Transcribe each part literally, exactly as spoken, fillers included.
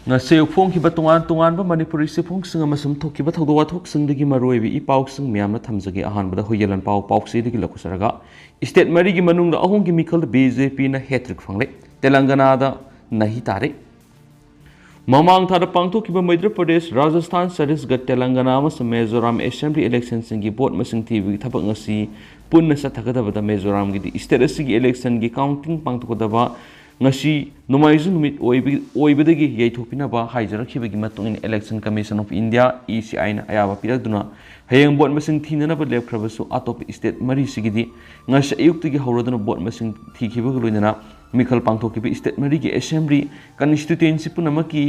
ꯉꯁꯤ ꯐꯣꯡꯈꯤꯕ ꯇꯣꯉꯥꯟ ꯇꯣꯉꯥꯟꯕ ꯃꯅꯤꯄꯨꯔꯤ ꯆꯦꯐꯣꯡꯁꯤꯡ ꯑꯃꯁꯨꯡ ꯊꯣꯛꯈꯤꯕ ꯊꯧꯗꯣꯛ ꯋꯥꯊꯣꯛꯁꯤꯡꯗꯒꯤ ꯃꯔꯨꯑꯣꯏꯕ ꯏ ꯄꯥꯎꯁꯤꯡ ꯃꯌꯥꯝꯅ ꯊꯝꯖꯒꯦ꯫ ꯑꯍꯥꯟꯕꯗ ꯍꯨꯏꯌꯦꯜ ꯂꯥꯟꯄꯥꯎ ꯄꯥꯎꯆꯦꯗꯒꯤ ꯂꯧꯈꯠꯆꯔꯒ, ꯁ꯭ꯇꯦꯠ ꯃꯔꯤꯒꯤ ꯃꯅꯨꯡꯗ ꯑꯍꯨꯝꯒꯤ ꯃꯤꯈꯜꯗ ꯕꯤ ꯖꯦ ꯄꯤꯅ ꯍꯦꯇ꯭ꯔꯤꯛ ꯐꯪꯂꯦ꯫ ꯇꯦꯂꯪꯒꯅꯥꯗ ꯅꯍꯤ ꯇꯥꯔꯦ꯫ ꯃꯃꯥꯡ ꯊꯥꯗ ꯄꯥꯡꯊꯣꯛꯈꯤꯕ ꯃꯩꯙ꯭ꯔ ꯄ꯭ꯔꯗꯦꯁ, ꯔꯥꯖꯁꯊꯥꯟ, ꯆꯇꯤꯁꯒꯔ, ꯇꯦꯂꯪꯒꯅꯥ ꯑꯃꯁꯨꯡ ꯃꯤꯖꯣꯔꯥꯝ ꯑꯦꯁꯦꯝꯕ꯭ꯂꯤ ꯏꯂꯦꯛꯁꯟꯁꯤꯡꯒꯤ ꯚꯣꯠ ꯃꯁꯤꯡ ꯊꯤꯕꯒꯤ ꯊꯕꯛ ꯉꯁꯤ ꯄꯨꯟꯅ ꯆꯠꯊꯒꯗꯕꯗ ꯃꯤꯖꯣꯔꯥꯝꯒꯤꯗꯤ ꯁ꯭ꯇꯦꯠ ꯑꯁꯤꯒꯤ ꯏꯂꯦꯛꯁꯟꯒꯤ ꯀꯥꯎꯟꯇꯤꯡ ꯄꯥꯡꯊꯣꯛꯀꯗꯕ ꯉꯁꯤ ꯅꯣꯡꯃꯥꯏꯖꯤꯡ ꯅꯨꯃꯤꯠ ꯑꯣꯏꯕ-, ꯑꯣꯏꯕꯗꯒꯤ ꯌꯩꯊꯣꯛꯄꯤꯅꯕ ꯍꯥꯏꯖꯔꯛꯈꯤꯕꯒꯤ ꯃꯇꯨꯡ ꯏꯟꯅ Election Commission of India, E C I ꯅ ꯑꯌꯥꯕ ꯄꯤꯔꯛꯇꯨꯅ ꯍꯌꯦꯡ ꯚꯣꯠ ꯃꯁꯤꯡ ꯊꯤꯅꯅꯕ ꯂꯦꯞꯈ꯭ꯔꯕꯁꯨ, ꯑꯇꯣꯞꯄ ꯁ꯭ꯇꯦꯠ ꯃꯔꯤꯁꯤꯒꯤꯗꯤ ꯉꯁꯤ ꯑꯌꯨꯛꯇꯒꯤ ꯍꯧꯔꯗꯨꯅ ꯚꯣꯠ ꯃꯁꯤꯡ ꯊꯤꯈꯤꯕꯒ ꯂꯣꯏꯅꯅ ꯃꯤꯈꯜ ꯄꯥꯡꯊꯣꯛꯈꯤꯕ ꯁ꯭ꯇꯦꯠ ꯃꯔꯤꯒꯤ ꯑꯦꯁꯦꯝꯕ꯭ꯂꯤ ꯀꯟꯁꯇꯤꯇ꯭ꯌꯨꯑꯦꯟꯁꯤ ꯄꯨꯝꯅꯃꯛꯀꯤ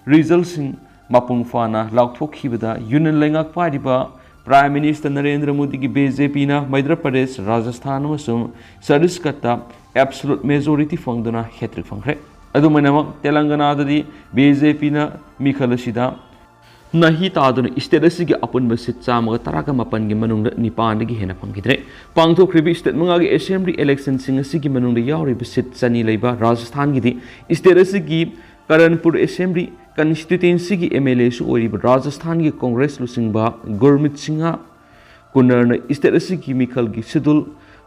ꯔꯤꯖꯜꯁꯤꯡ ꯃꯄꯨꯡ ꯐꯥꯅ ꯂꯥꯎꯊꯣꯛꯈꯤꯕꯗ, ꯌꯨꯅꯤꯌꯟ ꯂꯩꯉꯥꯛ ꯄꯥꯏꯔꯤꯕ ꯄ꯭ꯔꯥꯏꯝ ꯃꯤꯅꯤꯁꯇꯔ ꯅꯔꯦꯟꯗ꯭ꯔ ꯃꯣꯗꯤꯒꯤ ꯕꯤ ꯖꯦ ꯄꯤꯅ ꯃꯩꯙ꯭ꯔ ꯄ꯭ꯔꯗꯦꯁ, ꯔꯥꯖꯁꯊꯥꯟ ꯑꯃꯁꯨꯡ ꯆꯇꯤꯁꯒꯔꯗ ꯑꯦꯕꯁꯣꯂꯨꯠ ꯃꯦꯖꯣꯔꯤꯇꯤ ꯐꯪꯗꯨꯅ ꯍꯦꯇ꯭ꯔꯤꯛ ꯐꯪꯈ꯭ꯔꯦ꯫ ꯑꯗꯨꯃꯥꯏꯅꯃꯛ ꯇꯦꯂꯪꯒꯅꯥꯗꯗꯤ ꯕꯤ ꯖꯦ ꯄꯤꯅ ꯃꯤꯈꯜ ꯑꯁꯤꯗ ꯅꯍꯤ ꯇꯥꯗꯨꯅ ꯁ꯭ꯇꯦꯠ ꯑꯁꯤꯒꯤ ꯑꯄꯨꯟꯕ ꯁꯤꯠ ꯆꯥꯝꯃꯒ ꯇꯔꯥꯒ ꯃꯥꯄꯟꯒꯤ ꯃꯅꯨꯡꯗ ꯅꯤꯄꯥꯟꯗꯒꯤ ꯍꯦꯟꯅ ꯐꯪꯈꯤꯗ꯭ꯔꯦ꯫ ꯄꯥꯡꯊꯣꯛꯈ꯭ꯔꯤꯕ ꯁ꯭ꯇꯦꯠ ꯃꯉꯥꯒꯤ ꯑꯦꯁꯦꯝꯕ꯭ꯂꯤ ꯏꯂꯦꯛꯁꯟꯁꯤꯡ ꯑꯁꯤꯒꯤ ꯃꯅꯨꯡꯗ ꯌꯥꯎꯔꯤꯕ ꯁꯤꯠ ꯆꯅꯤ ꯂꯩꯕ ꯔꯥꯖꯁꯊꯥꯟꯒꯤꯗꯤ ꯁ꯭ꯇꯦꯠ ꯑꯁꯤꯒꯤ ꯀꯔꯟꯄꯨꯔ ꯑꯦꯁꯦꯝꯕ꯭ꯂꯤ ꯀꯟꯁꯇꯤꯇ꯭ꯌꯨꯑꯦꯟꯁꯤꯒꯤ ꯑꯦꯝ ꯑꯦꯜ ꯑꯦꯁꯨ ꯑꯣꯏꯔꯤꯕ ꯔꯥꯖꯁꯊꯥꯟꯒꯤ ꯀꯣꯡꯒ꯭ꯔꯦꯁ ꯂꯨꯆꯤꯡꯕ ꯒꯨꯔꯃꯤꯠ ꯁꯤꯡꯍ ꯀꯨꯟꯅꯔꯅ ꯁ꯭ꯇꯦꯠ ꯑꯁꯤꯒꯤ ꯃꯤꯈꯜꯒꯤ ꯁꯦꯗꯨꯜ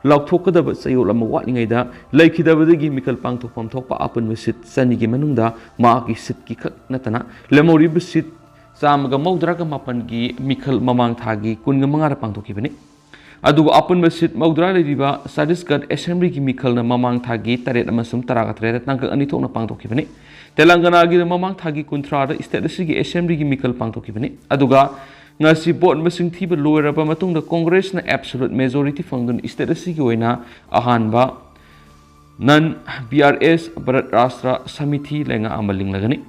ꯂꯥꯎꯊꯣꯛꯀꯗꯕ ꯆꯌꯣꯜ ꯑꯃ ꯋꯥꯠꯂꯤꯉꯩꯗ ꯂꯩꯈꯤꯗꯕꯗꯒꯤ ꯃꯤꯈꯜ ꯄꯥꯡꯊꯣꯛꯐꯝ ꯊꯣꯛꯄ ꯑꯄꯨꯟꯕ ꯁꯤꯠ ꯆꯅꯤꯒꯤ ꯃꯅꯨꯡꯗ ꯃꯍꯥꯛꯀꯤ ꯁꯤꯠꯀꯤ ꯈꯛ ꯅꯠꯇꯅ ꯂꯦꯝꯍꯧꯔꯤꯕ ꯁꯤꯠ ꯆꯥꯝꯃꯒ ꯃꯧꯗ꯭ꯔꯥꯒ ꯃꯥꯄꯟꯒꯤ ꯃꯤꯈꯜ ꯃꯃꯥꯡ ꯊꯥꯒꯤ ꯀꯨꯟꯒ ꯃꯉꯥꯗ ꯄꯥꯡꯊꯣꯛꯈꯤꯕꯅꯤ꯫ ꯑꯗꯨꯒ ꯑꯄꯨꯟꯕ ꯁꯤꯠ ꯃꯧꯗ꯭ꯔꯥ ꯂꯩꯔꯤꯕ ꯆꯇꯤꯁꯒꯔ ꯑꯦꯁꯦꯝꯕ꯭ꯂꯤꯒꯤ ꯃꯤꯈꯜꯅ ꯃꯃꯥꯡ ꯊꯥꯒꯤ ꯇꯔꯦꯠ ꯑꯃꯁꯨꯡ ꯇꯔꯥꯒ ꯇꯔꯦꯠꯇ ꯇꯥꯡꯀꯛ ꯑꯅꯤ ꯊꯣꯛꯅ ꯄꯥꯡꯊꯣꯛꯈꯤꯕꯅꯤ꯫ ꯇꯦꯂꯪꯒꯅꯥꯒꯤꯅ ꯃꯃꯥꯡ ꯊꯥꯒꯤ ꯀꯨꯟꯊ꯭ꯔꯥꯗ ꯁ꯭ꯇꯦꯠ ꯑꯁꯤꯒꯤ ꯑꯦꯁꯦꯝꯕ꯭ꯂꯤꯒꯤ ꯃꯤꯈꯜ ꯄꯥꯡꯊꯣꯛꯈꯤꯕꯅꯤ꯫ ꯑꯗꯨꯒ ꯉꯁꯤ ꯚꯣꯠ ꯃꯁꯤꯡ ꯊꯤꯕ ꯂꯣꯏꯔꯕ ꯃꯇꯨꯡꯗ ꯀꯣꯡꯒ꯭ꯔꯦꯁꯅ ꯑꯦꯕꯁꯣꯂꯨꯠ ꯃꯦꯖꯣꯔꯤꯇꯤ ꯐꯪꯗꯨꯅ ꯁ꯭ꯇꯦꯠ ꯑꯁꯤꯒꯤ ꯑꯣꯏꯅ ꯑꯍꯥꯟꯕ ꯅꯟ ꯕꯤ ꯑꯥꯔ ꯑꯦꯁ ꯚꯥꯔꯠ ꯔꯥꯁꯇ꯭ꯔ ꯁꯃꯤꯊꯤ ꯂꯩꯉꯥꯛ ꯑꯃ ꯂꯤꯡꯂꯒꯅꯤ꯫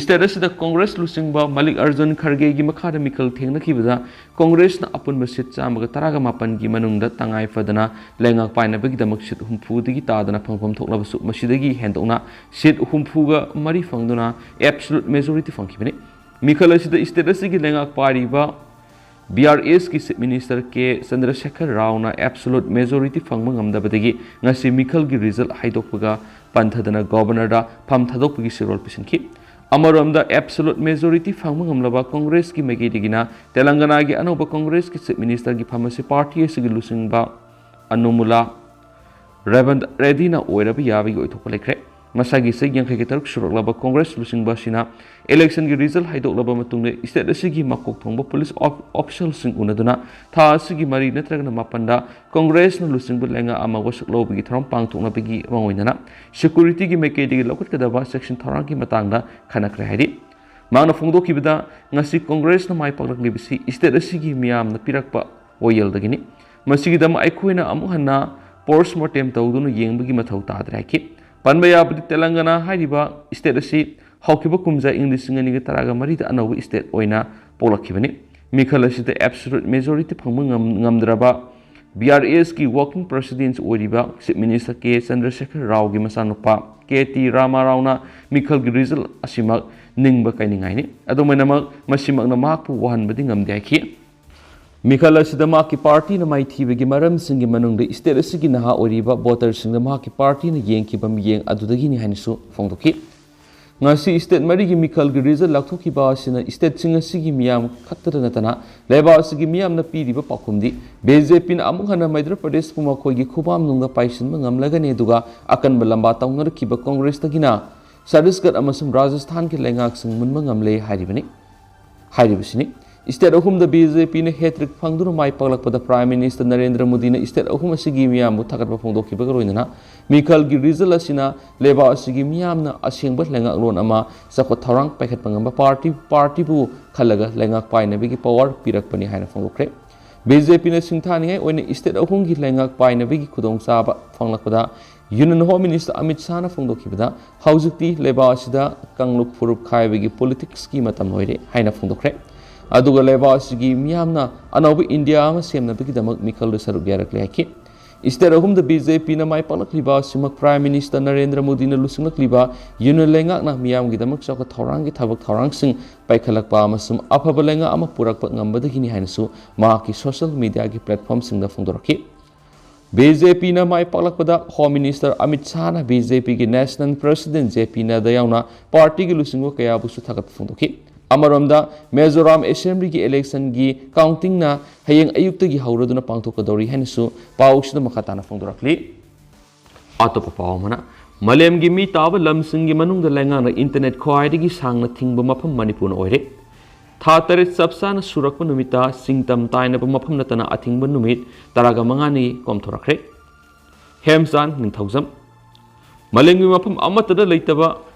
ꯁ꯭ꯇꯦꯠ ꯑꯁꯤꯗ ꯀꯣꯡꯒ꯭ꯔꯦꯁ ꯂꯨꯆꯤꯡꯕ ꯃꯜꯂꯤꯛ ꯑꯔꯖꯨꯟ ꯈꯔꯒꯦꯒꯤ ꯃꯈꯥꯗ ꯃꯤꯈꯜ ꯊꯦꯡꯅꯈꯤꯕꯗ ꯀꯣꯡꯒ꯭ꯔꯦꯁꯅ ꯑꯄꯨꯟꯕ ꯁꯤꯠ ꯆꯥꯝꯃꯒ ꯇꯔꯥꯒ ꯃꯥꯄꯟꯒꯤ ꯃꯅꯨꯡꯗ ꯇꯉꯥꯏ ꯐꯗꯅ ꯂꯩꯉꯥꯛ ꯄꯥꯏꯅꯕꯒꯤꯗꯃꯛ ꯁꯤꯠ ꯍꯨꯝꯐꯨꯗꯒꯤ ꯇꯥꯗꯅ ꯐꯪꯐꯝ ꯊꯣꯛꯂꯕꯁꯨ, ꯃꯁꯤꯗꯒꯤ ꯍꯦꯟꯗꯣꯛꯅ ꯁꯤꯠ ꯍꯨꯝꯐꯨꯒ ꯃꯔꯤ ꯐꯪꯗꯨꯅ ꯑꯦꯕꯁꯣꯂꯨꯠ ꯃꯦꯖꯣꯔꯤꯇꯤ ꯐꯪꯈꯤꯕꯅꯤ꯫ ꯃꯤꯈꯜ ꯑꯁꯤꯗ ꯁ꯭ꯇꯦꯠ ꯑꯁꯤꯒꯤ ꯂꯩꯉꯥꯛ ꯄꯥꯏꯔꯤꯕ ꯕꯤ ꯑꯥꯔ ꯑꯦꯁꯀꯤ ꯆꯤꯐ ꯃꯤꯅꯤꯁꯇꯔ ꯀꯦ ꯆꯟꯗ꯭ꯔꯁꯦꯈꯔ ꯔꯥꯎꯅ ꯑꯦꯕꯁꯣꯂꯨꯠ ꯃꯦꯖꯣꯔꯤꯇꯤ ꯐꯪꯕ ꯉꯝꯗꯕꯗꯒꯤ ꯉꯁꯤ ꯃꯤꯈꯜꯒꯤ ꯔꯤꯖꯜꯠ ꯍꯥꯏꯗꯣꯛꯄꯒ ꯄꯟꯊꯗꯅ ꯒꯣꯚꯔꯅꯔꯗ ꯐꯝ ꯊꯥꯗꯣꯛꯄꯒꯤ ꯁꯤꯔꯣꯜ ꯄꯤꯁꯤꯟꯈꯤ꯫ ꯑꯃꯔꯣꯝꯗ, absolute majority ꯐꯪꯕ ꯉꯝꯂꯕ ꯀꯣꯡꯒ꯭ꯔꯦꯁꯀꯤ ꯃꯥꯏꯀꯩꯗꯒꯤꯅ ꯇꯦꯂꯪꯒꯅꯥꯒꯤ ꯑꯅꯧꯕ ꯀꯣꯡꯒ꯭ꯔꯦꯁꯀꯤ Chief Minister ꯒꯤ ꯐꯝ ꯑꯁꯤ party ꯑꯁꯤꯒꯤ ꯂꯨꯆꯤꯡꯕ ꯑꯅꯨꯃꯨꯂꯥ ꯔꯦꯕꯟ ꯔꯦꯗꯤꯅ ꯑꯣꯏꯔꯕ ꯌꯥꯕꯒꯤ ꯑꯣꯏꯊꯣꯛꯄ ꯂꯩꯈ꯭ꯔꯦ꯫ ꯉꯁꯥꯏꯒꯤ ꯆꯍꯤ ꯌꯥꯡꯈꯩꯒ ꯇꯔꯨꯛ ꯁꯨꯔꯛꯂꯕ ꯀꯣꯡꯒ꯭ꯔꯦꯁ ꯂꯨꯆꯤꯡꯕ ꯑꯁꯤꯅ election ꯒꯤ result ꯍꯥꯏꯗꯣꯛꯂꯕ ꯃꯇꯨꯡꯗ state ꯑꯁꯤꯒꯤ ꯃꯀꯣꯛ ꯊꯣꯡꯕ police of-, official ꯁꯤꯡ ꯎꯅꯗꯨꯅ ꯊꯥ ꯑꯁꯤꯒꯤ ꯃꯔꯤ ꯅꯠꯇ꯭ꯔꯒꯅ ꯃꯥꯄꯟꯗ ꯀꯣꯡꯒ꯭ꯔꯦꯁꯅ ꯂꯨꯆꯤꯡꯕ ꯂꯩꯉꯥꯛ ꯑꯃ ꯋꯥꯁꯛ ꯂꯧꯕꯒꯤ ꯊꯧꯔꯝ ꯄꯥꯡꯊꯣꯛꯅꯕꯒꯤ ꯃꯥꯡꯑꯣꯏꯅꯅ security ꯒꯤ ꯃꯥꯏꯀꯩꯗꯒꯤ ꯂꯧꯈꯠꯀꯗꯕ section ꯊꯧꯔꯥꯡꯒꯤ ꯃꯇꯥꯡꯗ ꯈꯟꯅꯈ꯭ꯔꯦ ꯍꯥꯏꯔꯤ꯫ ꯃꯍꯥꯛꯅ ꯐꯣꯡꯗꯣꯛꯈꯤꯕꯗ, ꯉꯁꯤ ꯀꯣꯡꯒ꯭ꯔꯦꯁꯅ ꯃꯥꯏ ꯄꯥꯛꯂꯛꯂꯤꯕꯁꯤ state ꯑꯁꯤꯒꯤ ꯃꯤꯌꯥꯝꯅ ꯄꯤꯔꯛꯄ ꯋꯥꯌꯦꯜꯗꯒꯤꯅꯤ꯫ ꯃꯁꯤꯒꯤꯗꯃꯛ ꯑꯩꯈꯣꯏꯅ ꯑꯃꯨꯛ ꯍꯟꯅ post mortem ꯇꯧꯗꯨꯅ ꯌꯦꯡꯕꯒꯤ ꯃꯊꯧ ꯇꯥꯗ꯭ꯔꯦ ꯍꯥꯏꯈꯤ꯫ ꯄꯟꯕ ꯌꯥꯕꯗꯤ, ꯇꯦꯂꯪꯒꯅꯥ ꯍꯥꯏꯔꯤꯕ state ꯑꯁꯤ ꯍꯧꯈꯤꯕ ꯀꯨꯝꯖꯥ ꯏꯪ ꯂꯤꯁꯤꯡ ꯑꯅꯤꯒ ꯇꯔꯥꯒ ꯃꯔꯤꯗ ꯑꯅꯧꯕ state ꯑꯣꯏꯅ ꯄꯣꯛꯂꯛꯈꯤꯕꯅꯤ꯫ ꯃꯤꯈꯜ ꯑꯁꯤꯗ absolute majority ꯐꯪꯕ ꯉꯝ-, ꯉꯝꯗ꯭ꯔꯕ B R S ꯀꯤ working president ꯑꯣꯏꯔꯤꯕ Chief Minister ꯀꯦ ꯆꯟꯗ꯭ꯔꯁꯦꯈꯔ ꯔꯥꯎꯒꯤ ꯃꯆꯥꯅꯨꯄꯥ ꯀꯦ ꯇꯤ ꯔꯥꯃꯥ ꯔꯥꯎꯅ ꯃꯤꯈꯜꯒꯤ result ꯑꯁꯤꯃꯛ ꯅꯤꯡꯕ ꯀꯥꯏꯅꯤꯡꯉꯥꯏꯅꯤ꯫ ꯑꯗꯨꯃꯥꯏꯅꯃꯛ ꯃꯁꯤꯃꯛꯅ ꯃꯍꯥꯛꯄꯨ ꯋꯥꯍꯟꯕꯗꯤ ꯉꯝꯗꯦ ꯍꯥꯏꯈꯤ꯫ ꯃꯤꯈꯜ ꯑꯁꯤꯗ ꯃꯍꯥꯛꯀꯤ party ꯅ ꯃꯥꯏꯊꯤꯕꯒꯤ ꯃꯔꯝꯁꯤꯡꯒꯤ ꯃꯅꯨꯡꯗ state ꯑꯁꯤꯒꯤ ꯅꯍꯥ ꯑꯣꯏꯔꯤꯕ voter ꯁꯤꯡꯗ ꯃꯍꯥꯛꯀꯤ party ꯅ ꯌꯦꯡꯈꯤꯕ ꯃꯤꯠꯌꯦꯡ ꯑꯗꯨꯗꯒꯤꯅꯤ ꯍꯥꯏꯅꯁꯨ ꯐꯣꯡꯗꯣꯛꯈꯤ꯫ ꯉꯁꯤ state ꯃꯔꯤꯒꯤ ꯃꯤꯈꯜꯒꯤ result ꯂꯥꯎꯊꯣꯛꯈꯤꯕ ꯑꯁꯤꯅ state ꯁꯤꯡ ꯑꯁꯤꯒꯤ ꯃꯤꯌꯥꯝ ꯈꯛꯇꯗ ꯅꯠꯇꯅ ꯂꯩꯕꯥꯛ ꯑꯁꯤꯒꯤ ꯃꯤꯌꯥꯝꯅ ꯄꯤꯔꯤꯕ ꯄꯥꯎꯈꯨꯝꯗꯤ, B J P ꯅ ꯑꯃꯨꯛ ꯍꯟꯅ ꯃꯩꯗ꯭ꯔ ꯄ꯭ꯔꯗꯦꯁꯄꯨ ꯃꯈꯣꯏꯒꯤ ꯈꯨꯕꯥꯝꯅꯨꯡꯗ ꯄꯥꯏꯁꯤꯟꯕ ꯉꯝꯂꯒꯅꯤ, ꯑꯗꯨꯒ ꯑꯀꯟꯕ ꯂꯝꯕꯥ ꯇꯧꯅꯔꯛꯈꯤꯕ ꯀꯣꯡꯒ꯭ꯔꯦꯁꯇꯒꯤꯅ ꯆꯇꯤꯁꯒꯔ ꯑꯃꯁꯨꯡ ꯔꯥꯖꯁꯊꯥꯟꯒꯤ ꯂꯩꯉꯥꯛꯁꯤꯡ ꯃꯨꯟꯕ ꯉꯝꯂꯦ ꯍꯥꯏꯔꯤꯕꯅꯤ, ꯍꯥꯏꯔꯤꯕꯁꯤꯅꯤ꯫ State ꯑꯍꯨꯝꯗ B J P ꯅ hat-trick ꯐꯪꯗꯨꯅ ꯃꯥꯏ ꯄꯥꯛꯂꯛꯄꯗ Prime Minister ꯅꯔꯦꯟꯗ꯭ꯔ ꯃꯣꯗꯤꯅ state ꯑꯍꯨꯝ ꯑꯁꯤꯒꯤ ꯃꯤꯌꯥꯝꯕꯨ ꯊꯥꯒꯠꯄ ꯐꯣꯡꯗꯣꯛꯈꯤꯕꯒ ꯂꯣꯏꯅꯅ ꯃꯤꯈꯜꯒꯤ result ꯑꯁꯤꯅ ꯂꯩꯕꯥꯛ ꯑꯁꯤꯒꯤ ꯃꯤꯌꯥꯝꯅ ꯑꯁꯦꯡꯕ ꯂꯩꯉꯥꯛꯂꯣꯟ ꯑꯃ ꯆꯥꯎꯈꯠ ꯊꯧꯔꯥꯡ ꯄꯥꯏꯈꯠꯄ ꯉꯝꯕ party, party ꯕꯨ ꯈꯜꯂꯒ ꯂꯩꯉꯥꯛ ꯄꯥꯏꯅꯕꯒꯤ power ꯄꯤꯔꯛꯄꯅꯤ ꯍꯥꯏꯅ ꯐꯣꯡꯗꯣꯛꯈ꯭ꯔꯦ꯫ B J P ꯅ ꯁꯤꯡꯊꯥꯅꯤꯡꯉꯥꯏ ꯑꯣꯏꯅ state ꯑꯍꯨꯝꯒꯤ ꯂꯩꯉꯥꯛ ꯄꯥꯏꯅꯕꯒꯤ ꯈꯨꯗꯣꯡꯆꯥꯕ ꯐꯪꯂꯛꯄꯗ Union Home Minister ꯑꯃꯤꯠ ꯁꯥꯍꯅ ꯐꯣꯡꯗꯣꯛꯈꯤꯕꯗ, ꯍꯧꯖꯤꯛꯇꯤ ꯂꯩꯕꯥꯛ ꯑꯁꯤꯗ ꯀꯥꯡꯂꯨꯞ ꯐꯨꯔꯨꯞ ꯈꯥꯏꯕꯒꯤ politics ꯀꯤ ꯃꯇꯝ ꯂꯣꯏꯔꯦ ꯍꯥꯏꯅ ꯐꯣꯡꯗꯣꯛꯈ꯭ꯔꯦ꯫ ꯑꯗꯨꯒ ꯂꯩꯕꯥꯛ ꯑꯁꯤꯒꯤ ꯃꯤꯌꯥꯝꯅ ꯑꯅꯧꯕ ꯏꯟꯗꯤꯌꯥ ꯑꯃ ꯁꯦꯝꯅꯕꯒꯤꯗꯃꯛ ꯃꯤꯈꯜꯗ ꯁꯔꯨꯛ ꯌꯥꯔꯛꯂꯦ ꯍꯥꯏꯈꯤ꯫ State ꯑꯍꯨꯝꯗ B J P ꯅ ꯃꯥꯏ ꯄꯥꯛꯂꯛꯂꯤꯕ ꯑꯁꯤꯃꯛ Prime Minister ꯅꯔꯦꯟꯗ꯭ꯔ ꯃꯣꯗꯤꯅ ꯂꯨꯆꯤꯡꯂꯛꯂꯤꯕ Union ꯂꯩꯉꯥꯛꯅ ꯃꯤꯌꯥꯝꯒꯤꯗꯃꯛ ꯆꯥꯎꯈꯠ ꯊꯧꯔꯥꯡꯒꯤ ꯊꯕꯛ ꯊꯧꯔꯥꯡꯁꯤꯡ ꯄꯥꯏꯈꯠꯂꯛꯄ ꯑꯃꯁꯨꯡ ꯑꯐꯕ ꯂꯩꯉꯥꯛ ꯑꯃ ꯄꯨꯔꯛꯄ ꯉꯝꯕꯗꯒꯤꯅꯤ ꯍꯥꯏꯅꯁꯨ ꯃꯍꯥꯛꯀꯤ social media ꯒꯤ platform ꯁꯤꯡꯗ ꯐꯣꯡꯗꯣꯔꯛꯈꯤ꯫ ꯕꯤ ꯖꯦ ꯄꯤꯅ ꯃꯥꯏ ꯄꯥꯛꯂꯛꯄꯗ Home Minister ꯑꯃꯤꯠ ꯁꯥꯍꯅ ꯕꯤ ꯖꯦ ꯄꯤꯒꯤ National President J P Nadda ꯌꯥꯎꯅ ꯄꯥꯔꯇꯤꯒꯤ ꯂꯨꯆꯤꯡꯕ ꯀꯌꯥꯕꯨꯁꯨ ꯊꯥꯒꯠꯄ ꯐꯣꯡꯗꯣꯛꯈꯤ꯫ ꯑꯃꯔꯣꯝꯗ, ꯃꯤꯖꯣꯔꯥꯝ ꯑꯦꯁꯦꯝꯕ꯭ꯂꯤꯒꯤ ꯏꯂꯦꯛꯁꯟꯒꯤ ꯀꯥꯎꯟꯇꯤꯡꯅ ꯍꯌꯦꯡ ꯑꯌꯨꯛꯇꯒꯤ ꯍꯧꯔꯗꯨꯅ ꯄꯥꯡꯊꯣꯛꯀꯗꯧꯔꯤ ꯍꯥꯏꯅꯁꯨ ꯄꯥꯎꯁꯤꯗ ꯃꯈꯥ ꯇꯥꯅ ꯐꯣꯡꯗꯣꯔꯛꯂꯤ꯫ ꯑꯇꯣꯞꯄ ꯄꯥꯎ ꯑꯃꯅ, ꯃꯥꯂꯦꯝꯒꯤ ꯃꯤ ꯇꯥꯕ ꯂꯝꯁꯤꯡꯒꯤ ꯃꯅꯨꯡꯗ ꯂꯩꯉꯥꯛꯅ ꯏꯟꯇꯔꯅꯦꯠ ꯈ꯭ꯋꯥꯏꯗꯒꯤ ꯁꯥꯡꯅ ꯊꯤꯡꯕ ꯃꯐꯝ ꯃꯅꯤꯄꯨꯔꯅ ꯑꯣꯏꯔꯦ꯫ ꯊꯥ ꯇꯔꯦꯠ ꯆꯞ ꯆꯥꯅ ꯁꯨꯔꯛꯄ ꯅꯨꯃꯤꯠꯇ ꯁꯤꯡꯇꯝ ꯇꯥꯏꯅꯕ ꯃꯐꯝ ꯅꯠꯇꯅ ꯑꯊꯤꯡꯕ ꯅꯨꯃꯤꯠ ꯇꯔꯥꯒ ꯃꯉꯥꯅꯤ ꯀꯣꯝꯊꯣꯔꯛꯈ꯭ꯔꯦ꯫ ꯍꯦꯝꯆꯥꯟ ꯅꯤꯡꯊꯧꯖꯝ꯫ ꯃꯥꯂꯦꯝꯒꯤ ꯃꯐꯝ ꯑꯃꯠꯇꯗ ꯂꯩꯇꯕ,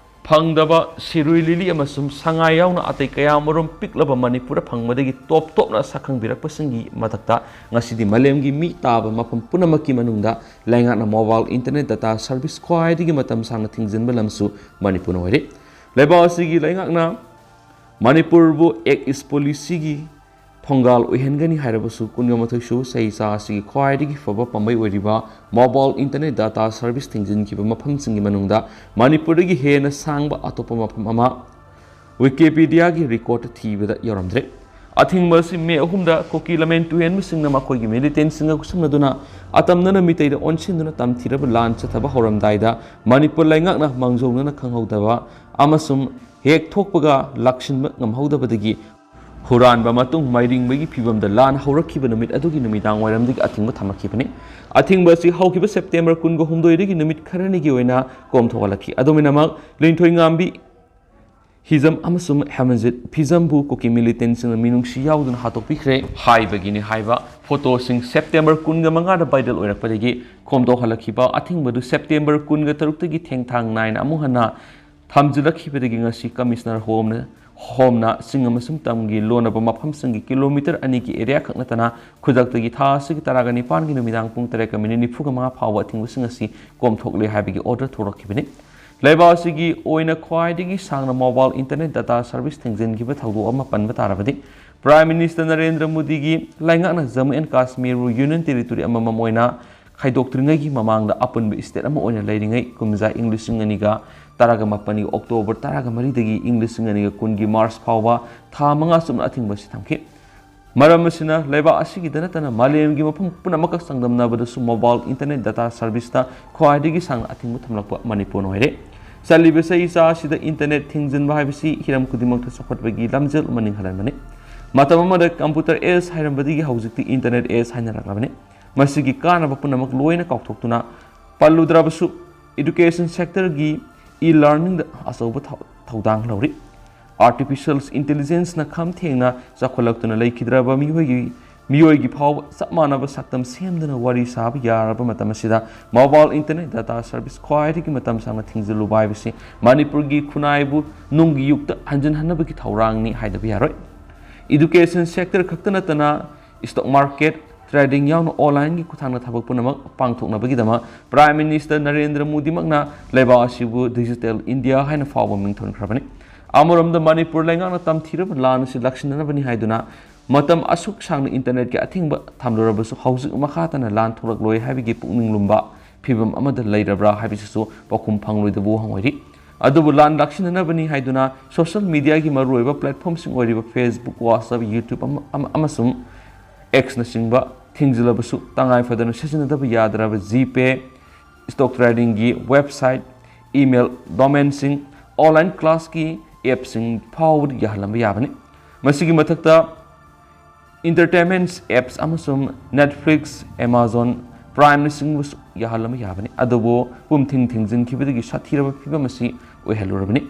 ꯐꯪꯗꯕ ꯁꯤꯔꯨꯏ ꯂꯤꯂꯤ ꯑꯃꯁꯨꯡ ꯁꯉꯥꯏ ꯌꯥꯎꯅ ꯑꯇꯩ ꯀꯌꯥꯃꯔꯨꯝ ꯄꯤꯛꯂꯕ ꯃꯅꯤꯄꯨꯔꯗ ꯐꯪꯕꯗꯒꯤ ꯇꯣꯞ ꯇꯣꯞꯅ ꯁꯛꯈꯪꯕꯤꯔꯛꯄꯁꯤꯡꯒꯤ ꯃꯊꯛꯇ ꯉꯁꯤꯗꯤ ꯃꯥꯂꯦꯝꯒꯤ ꯃꯤ ꯇꯥꯕ ꯃꯐꯝ ꯄꯨꯝꯅꯃꯛꯀꯤ ꯃꯅꯨꯡꯗ ꯂꯩꯉꯥꯛꯅ mobile internet data service ꯈ꯭ꯋꯥꯏꯗꯒꯤ ꯃꯇꯝ ꯁꯥꯡꯅ ꯊꯤꯡꯖꯤꯟꯕ ꯂꯝꯁꯨ ꯃꯅꯤꯄꯨꯔꯅ ꯑꯣꯏꯔꯦ꯫ ꯂꯩꯕꯥꯛ ꯑꯁꯤꯒꯤ ꯂꯩꯉꯥꯛꯅ ꯃꯅꯤꯄꯨꯔꯕꯨ Act East Policyꯒꯤ ꯊꯣꯡꯒꯥꯜ ꯑꯣꯏꯍꯟꯒꯅꯤ ꯍꯥꯏꯔꯕꯁꯨ, ꯀꯨꯟꯒ ꯃꯥꯊꯣꯏ ꯁꯨꯕ ꯆꯍꯤꯆꯥ ꯑꯁꯤꯒꯤ ꯈ꯭ꯋꯥꯏꯗꯒꯤ ꯐꯕ ꯄꯥꯝꯕꯩ ꯑꯣꯏꯔꯤꯕ mobile internet data service ꯊꯤꯡꯖꯤꯟꯈꯤꯕ ꯃꯐꯝꯁꯤꯡꯒꯤ ꯃꯅꯨꯡꯗ ꯃꯅꯤꯄꯨꯔꯗꯒꯤ ꯍꯦꯟꯅ ꯁꯥꯡꯕ ꯑꯇꯣꯞꯄ ꯃꯐꯝ ꯑꯃ Wikipediaꯒꯤ recordꯇ ꯊꯤꯕꯗ ꯌꯥꯎꯔꯝꯗ꯭ꯔꯦ꯫ ꯑꯊꯤꯡꯕ ꯑꯁꯤ ꯃꯦ ꯑꯍꯨꯝꯗ ꯀꯨꯀꯤ ꯂꯃꯦꯟ ꯇꯨꯍꯦꯟꯕꯁꯤꯡꯅ ꯃꯈꯣꯏꯒꯤ militantꯁꯤꯡꯒ ꯈꯨꯠꯁꯝꯅꯗꯨꯅ ꯑꯇꯝꯅꯅ ꯃꯤꯇꯩꯗ ꯑꯣꯟꯁꯤꯟꯗꯨꯅ ꯇꯝꯊꯤꯔꯕ ꯂꯥꯟ ꯆꯠꯊꯕ ꯍꯧꯔꯝꯗꯥꯏꯗ ꯃꯅꯤꯄꯨꯔ ꯂꯩꯉꯥꯛꯅ ꯃꯥꯡꯖꯧꯅꯅ ꯈꯪꯍꯧꯗꯕ ꯑꯃꯁꯨꯡ ꯍꯦꯛ ꯊꯣꯛꯄꯒ ꯂꯥꯛꯁꯤꯟꯕ ꯉꯝꯍꯧꯗꯕꯗꯒꯤ ꯍꯨꯔꯥꯟꯕ ꯃꯇꯨꯡ ꯃꯩꯔꯤꯡꯕꯒꯤ ꯐꯤꯚꯝꯗ ꯂꯥꯟ ꯍꯧꯔꯛꯈꯤꯕ ꯅꯨꯃꯤꯠ ꯑꯗꯨꯒꯤ ꯅꯨꯃꯤꯗꯥꯡ ꯋꯥꯏꯔꯝꯗꯒꯤ ꯑꯊꯤꯡꯕ ꯊꯝꯂꯛꯈꯤꯕꯅꯤ꯫ ꯑꯊꯤꯡꯕ ꯑꯁꯤ ꯍꯧꯈꯤꯕ ꯁꯦꯞꯇꯦꯝꯕꯔ ꯀꯨꯟꯒ ꯍꯨꯝꯗꯣꯏꯗꯒꯤ ꯅꯨꯃꯤꯠ ꯈꯔꯅꯤꯒꯤ ꯑꯣꯏꯅ ꯀꯣꯝꯊꯣꯛꯍꯜꯂꯛꯈꯤ꯫ ꯑꯗꯨꯝ ꯑꯣꯏꯅꯃꯛ, ꯂꯤꯟꯊꯣꯏꯉꯥꯝꯕꯤ ꯍꯤꯖꯝ ꯑꯃꯁꯨꯡ ꯍꯦꯃꯟꯖꯤꯠ ꯐꯤꯖꯝꯕꯨ ꯀꯨꯀꯤ militantꯁꯤꯡꯅ ꯃꯤꯅꯨꯡꯁꯤ ꯌꯥꯎꯗꯅ ꯍꯥꯠꯇꯣꯛꯄꯤꯈ꯭ꯔꯦ ꯍꯥꯏꯕꯒꯤꯅꯤ ꯍꯥꯏꯕ ꯐꯣꯇꯣꯁꯤꯡ ꯁꯦꯞꯇꯦꯝꯕꯔ ꯀꯨꯟꯒ ꯃꯉꯥꯗ viral ꯑꯣꯏꯔꯛꯄꯗꯒꯤ ꯀꯣꯝꯊꯣꯛꯍꯜꯂꯛꯈꯤꯕ ꯑꯊꯤꯡꯕꯗꯨ ꯁꯦꯞꯇꯦꯝꯕꯔ ꯀꯨꯟꯒ ꯇꯔꯨꯛꯇꯒꯤ ꯊꯦꯡꯊꯥꯡ ꯅꯥꯏꯅ ꯑꯃꯨꯛ ꯍꯟꯅ ꯊꯝꯖꯤꯜꯂꯛꯈꯤꯕꯗꯒꯤ ꯉꯁꯤ ꯀꯃꯤꯁꯅꯔ ꯍꯣꯝꯅ, ꯍꯣꯝꯅ ꯆꯤꯡ ꯑꯃꯁꯨꯡ ꯇꯝꯒꯤ ꯂꯣꯟꯅꯕ ꯃꯐꯝꯁꯤꯡꯒꯤ ꯀꯤꯂꯣꯃꯤꯇꯔ ꯑꯅꯤꯒꯤ area ꯈꯛ ꯅꯠꯇꯅ ꯈꯨꯗꯛꯇꯒꯤ ꯊꯥ ꯑꯁꯤꯒꯤ ꯇꯔꯥꯒ ꯅꯤꯄꯥꯟꯒꯤ ꯅꯨꯃꯤꯗꯥꯡ ꯄꯨꯡ ꯇꯔꯦꯠꯀ ꯃꯤꯅꯤꯠ ꯅꯤꯐꯨꯒ ꯃꯉꯥ ꯐꯥꯎꯕ ꯑꯊꯤꯡꯕꯁꯤꯡ ꯑꯁꯤ ꯀꯣꯝꯊꯣꯛꯂꯦ ꯍꯥꯏꯕꯒꯤ order ꯊꯣꯛꯂꯛꯈꯤꯕꯅꯤ꯫ ꯂꯩꯕꯥꯛ ꯑꯁꯤꯒꯤ ꯑꯣꯏꯅ ꯈ꯭ꯋꯥꯏꯗꯒꯤ ꯁꯥꯡꯅ mobile internet data service ꯊꯤꯡꯖꯤꯟꯈꯤꯕ ꯊꯧꯗꯣꯛ ꯑꯃ ꯄꯟꯕ ꯇꯥꯔꯕꯗꯤ, Prime Minister ꯅꯔꯦꯟꯗ꯭ꯔ ꯃꯣꯗꯤꯒꯤ ꯂꯩꯉꯥꯛꯅ ꯖꯝꯃꯨ ꯑꯦꯟ ꯀꯥꯁꯃꯤꯔꯕꯨ Union Territory ꯑꯃꯃꯝ ꯑꯣꯏꯅ ꯈꯥꯏꯗꯣꯛꯇ꯭ꯔꯤꯉꯩꯒꯤ ꯃꯃꯥꯡꯗ ꯑꯄꯨꯟꯕ state ꯑꯃ ꯑꯣꯏꯅ ꯂꯩꯔꯤꯉꯩ ꯀꯨꯝꯖꯥ ꯏꯪ ꯂꯤꯁꯤꯡ ꯑꯅꯤꯒ ꯇꯔꯥꯒ ꯃꯥꯄꯟꯒꯤ October ꯇꯔꯥꯒ ꯃꯔꯤꯗꯒꯤ ꯏꯪ ꯂꯤꯁꯤꯡ ꯑꯅꯤꯒ ꯀꯨꯟꯒꯤ March ꯐꯥꯎꯕ ꯊꯥ ꯃꯉꯥ ꯆꯨꯞꯅ ꯑꯊꯤꯡꯕ ꯑꯁꯤ ꯊꯝꯈꯤ꯫ ꯃꯔꯝ ꯑꯁꯤꯅ ꯂꯩꯕꯥꯛ ꯑꯁꯤꯒꯤꯗ ꯅꯠꯇꯅ ꯃꯥꯂꯦꯝꯒꯤ ꯃꯐꯝ ꯄꯨꯝꯅꯃꯛꯀ ꯆꯥꯡꯗꯝꯅꯕꯗꯁꯨ mobile internet data serviceꯇ ꯈ꯭ꯋꯥꯏꯗꯒꯤ ꯁꯥꯡꯅ ꯑꯊꯤꯡꯕ ꯊꯝꯂꯛꯄ ꯃꯅꯤꯄꯨꯔꯅ ꯑꯣꯏꯔꯦ꯫ ꯆꯠꯂꯤꯕ ꯆꯍꯤ ꯆꯥ ꯑꯁꯤꯗ internet ꯊꯤꯡꯖꯤꯟꯕ ꯍꯥꯏꯕꯁꯤ ꯍꯤꯔꯝ ꯈꯨꯗꯤꯡꯃꯛꯇ ꯆꯥꯎꯈꯠꯄꯒꯤ ꯂꯝꯖꯦꯜ ꯑꯃ ꯅꯤꯡꯍꯜꯍꯟꯕꯅꯤ꯫ ꯃꯇꯝ ꯑꯃꯗ computer age ꯍꯥꯏꯔꯝꯕꯗꯒꯤ ꯍꯧꯖꯤꯛꯇꯤ internet age ꯍꯥꯏꯅꯔꯛꯂꯕꯅꯤ꯫ ꯃꯁꯤꯒꯤ ꯀꯥꯟꯅꯕ ꯄꯨꯝꯅꯃꯛ ꯂꯣꯏꯅ ꯀꯥꯎꯊꯣꯛꯇꯨꯅ ꯄꯜꯂꯨꯗ꯭ꯔꯕꯁꯨ, education sectorꯒꯤ e-learningꯗ ꯑꯆꯧꯕ ꯊꯧ-, ꯊꯧꯗꯥꯡ ꯂꯧꯔꯤ꯫ Artificial intelligenceꯅ ꯈꯝ ꯊꯦꯡꯅ ꯆꯥꯎꯈꯠꯂꯛꯇꯨꯅ ꯂꯩꯈꯤꯗ꯭ꯔꯕ ꯃꯤꯑꯣꯏꯒꯤ, ꯃꯤꯑꯣꯏꯒꯤ ꯐꯥꯎꯕ ꯆꯞ ꯃꯥꯟꯅꯕ ꯁꯛꯇꯝ ꯁꯦꯝꯗꯨꯅ ꯋꯥꯔꯤ ꯁꯥꯕ ꯌꯥꯔꯕ ꯃꯇꯝ ꯑꯁꯤꯗ mobile internet data service ꯈ꯭ꯋꯥꯏꯗꯒꯤ ꯃꯇꯝ ꯁꯥꯡꯅ ꯊꯤꯡꯖꯤꯜꯂꯨꯕ ꯍꯥꯏꯕꯁꯤ ꯃꯅꯤꯄꯨꯔꯒꯤ ꯈꯨꯟꯅꯥꯏꯕꯨ ꯅꯨꯡꯒꯤ ꯌꯨꯒꯇ ꯍꯟꯖꯤꯟꯍꯟꯅꯕꯒꯤ ꯊꯧꯔꯥꯡꯅꯤ ꯍꯥꯏꯗꯕ ꯌꯥꯔꯣꯏ꯫ Education sector ꯈꯛꯇ ꯅꯠꯇꯅ stock market, trading ꯌꯥꯎꯅ onlineꯒꯤ ꯈꯨꯠꯊꯥꯡꯗ ꯊꯕꯛ ꯄꯨꯝꯅꯃꯛ ꯄꯥꯡꯊꯣꯛꯅꯕꯒꯤꯗꯃꯛ Prime Minister ꯅꯔꯦꯟꯗ꯭ꯔ ꯃꯣꯗꯤꯃꯛꯅ ꯂꯩꯕꯥꯛ ꯑꯁꯤꯕꯨ Digital India ꯍꯥꯏꯅ ꯐꯥꯎꯕ ꯃꯤꯡꯊꯣꯟꯈ꯭ꯔꯕꯅꯤ꯫ ꯑꯃꯔꯣꯝꯗ ꯃꯅꯤꯄꯨꯔ ꯂꯩꯉꯥꯛꯅ ꯇꯝꯊꯤꯔꯕ ꯂꯥꯟ ꯑꯁꯤ ꯂꯥꯛꯁꯤꯟꯅꯅꯕꯅꯤ ꯍꯥꯏꯗꯨꯅ ꯃꯇꯝ ꯑꯁꯨꯛ ꯁꯥꯡꯅ internetꯀꯤ ꯑꯊꯤꯡꯕ ꯊꯝꯂꯨꯔꯕꯁꯨ ꯍꯧꯖꯤꯛ ꯃꯈꯥ ꯇꯥꯅ ꯂꯥꯟ ꯊꯣꯛꯂꯛꯂꯣꯏ ꯍꯥꯏꯕꯒꯤ ꯄꯨꯛꯅꯤꯡ ꯂꯨꯝꯕ ꯐꯤꯕꯝ ꯑꯃꯗ ꯂꯩꯔꯕ꯭ꯔꯥ ꯍꯥꯏꯕꯁꯤꯁꯨ ꯄꯥꯎꯈꯨꯝ ꯐꯪꯂꯣꯏꯗꯕ ꯋꯥꯍꯪ ꯑꯣꯏꯔꯤ꯫ ꯑꯗꯨꯕꯨ ꯂꯥꯟ ꯂꯥꯛꯁꯤꯟꯅꯅꯕꯅꯤ ꯍꯥꯏꯗꯨꯅ social mediaꯒꯤ ꯃꯔꯨꯑꯣꯏꯕ platformꯁꯤꯡ ꯑꯣꯏꯔꯤꯕ Facebook, WhatsApp, YouTube ꯑꯃ-, ꯑꯃ-, ꯑꯃꯁꯨꯡ Xꯅꯆꯤꯡꯕ ꯊꯤꯡꯖꯤꯜꯂꯕꯁꯨ ꯇꯉꯥꯏ ꯐꯗꯅ ꯁꯤꯖꯤꯟꯅꯗꯕ ꯌꯥꯗ꯭ꯔꯕ GPay, stock tradingꯒꯤ website, email domainꯁꯤꯡ, online classꯀꯤ appꯁꯤꯡ ꯐꯥꯎꯕꯗꯤ ꯌꯥꯍꯜꯂꯝꯕ ꯌꯥꯕꯅꯤ꯫ ꯃꯁꯤꯒꯤ ꯃꯊꯛꯇ entertainment apps ꯑꯃꯁꯨꯡ Netflix, Amazon Primeꯅꯆꯤꯡꯕꯁꯨ ꯌꯥꯍꯜꯂꯝꯕ ꯌꯥꯕꯅꯤ꯫ ꯑꯗꯨꯕꯨ ꯄꯨꯝ ꯊꯤꯡ ꯊꯤꯡꯖꯤꯟꯈꯤꯕꯗꯒꯤ ꯁꯥꯊꯤꯔꯕ ꯐꯤꯕꯝ ꯑꯁꯤ ꯑꯣꯏꯍꯜꯂꯨꯔꯕꯅꯤ꯫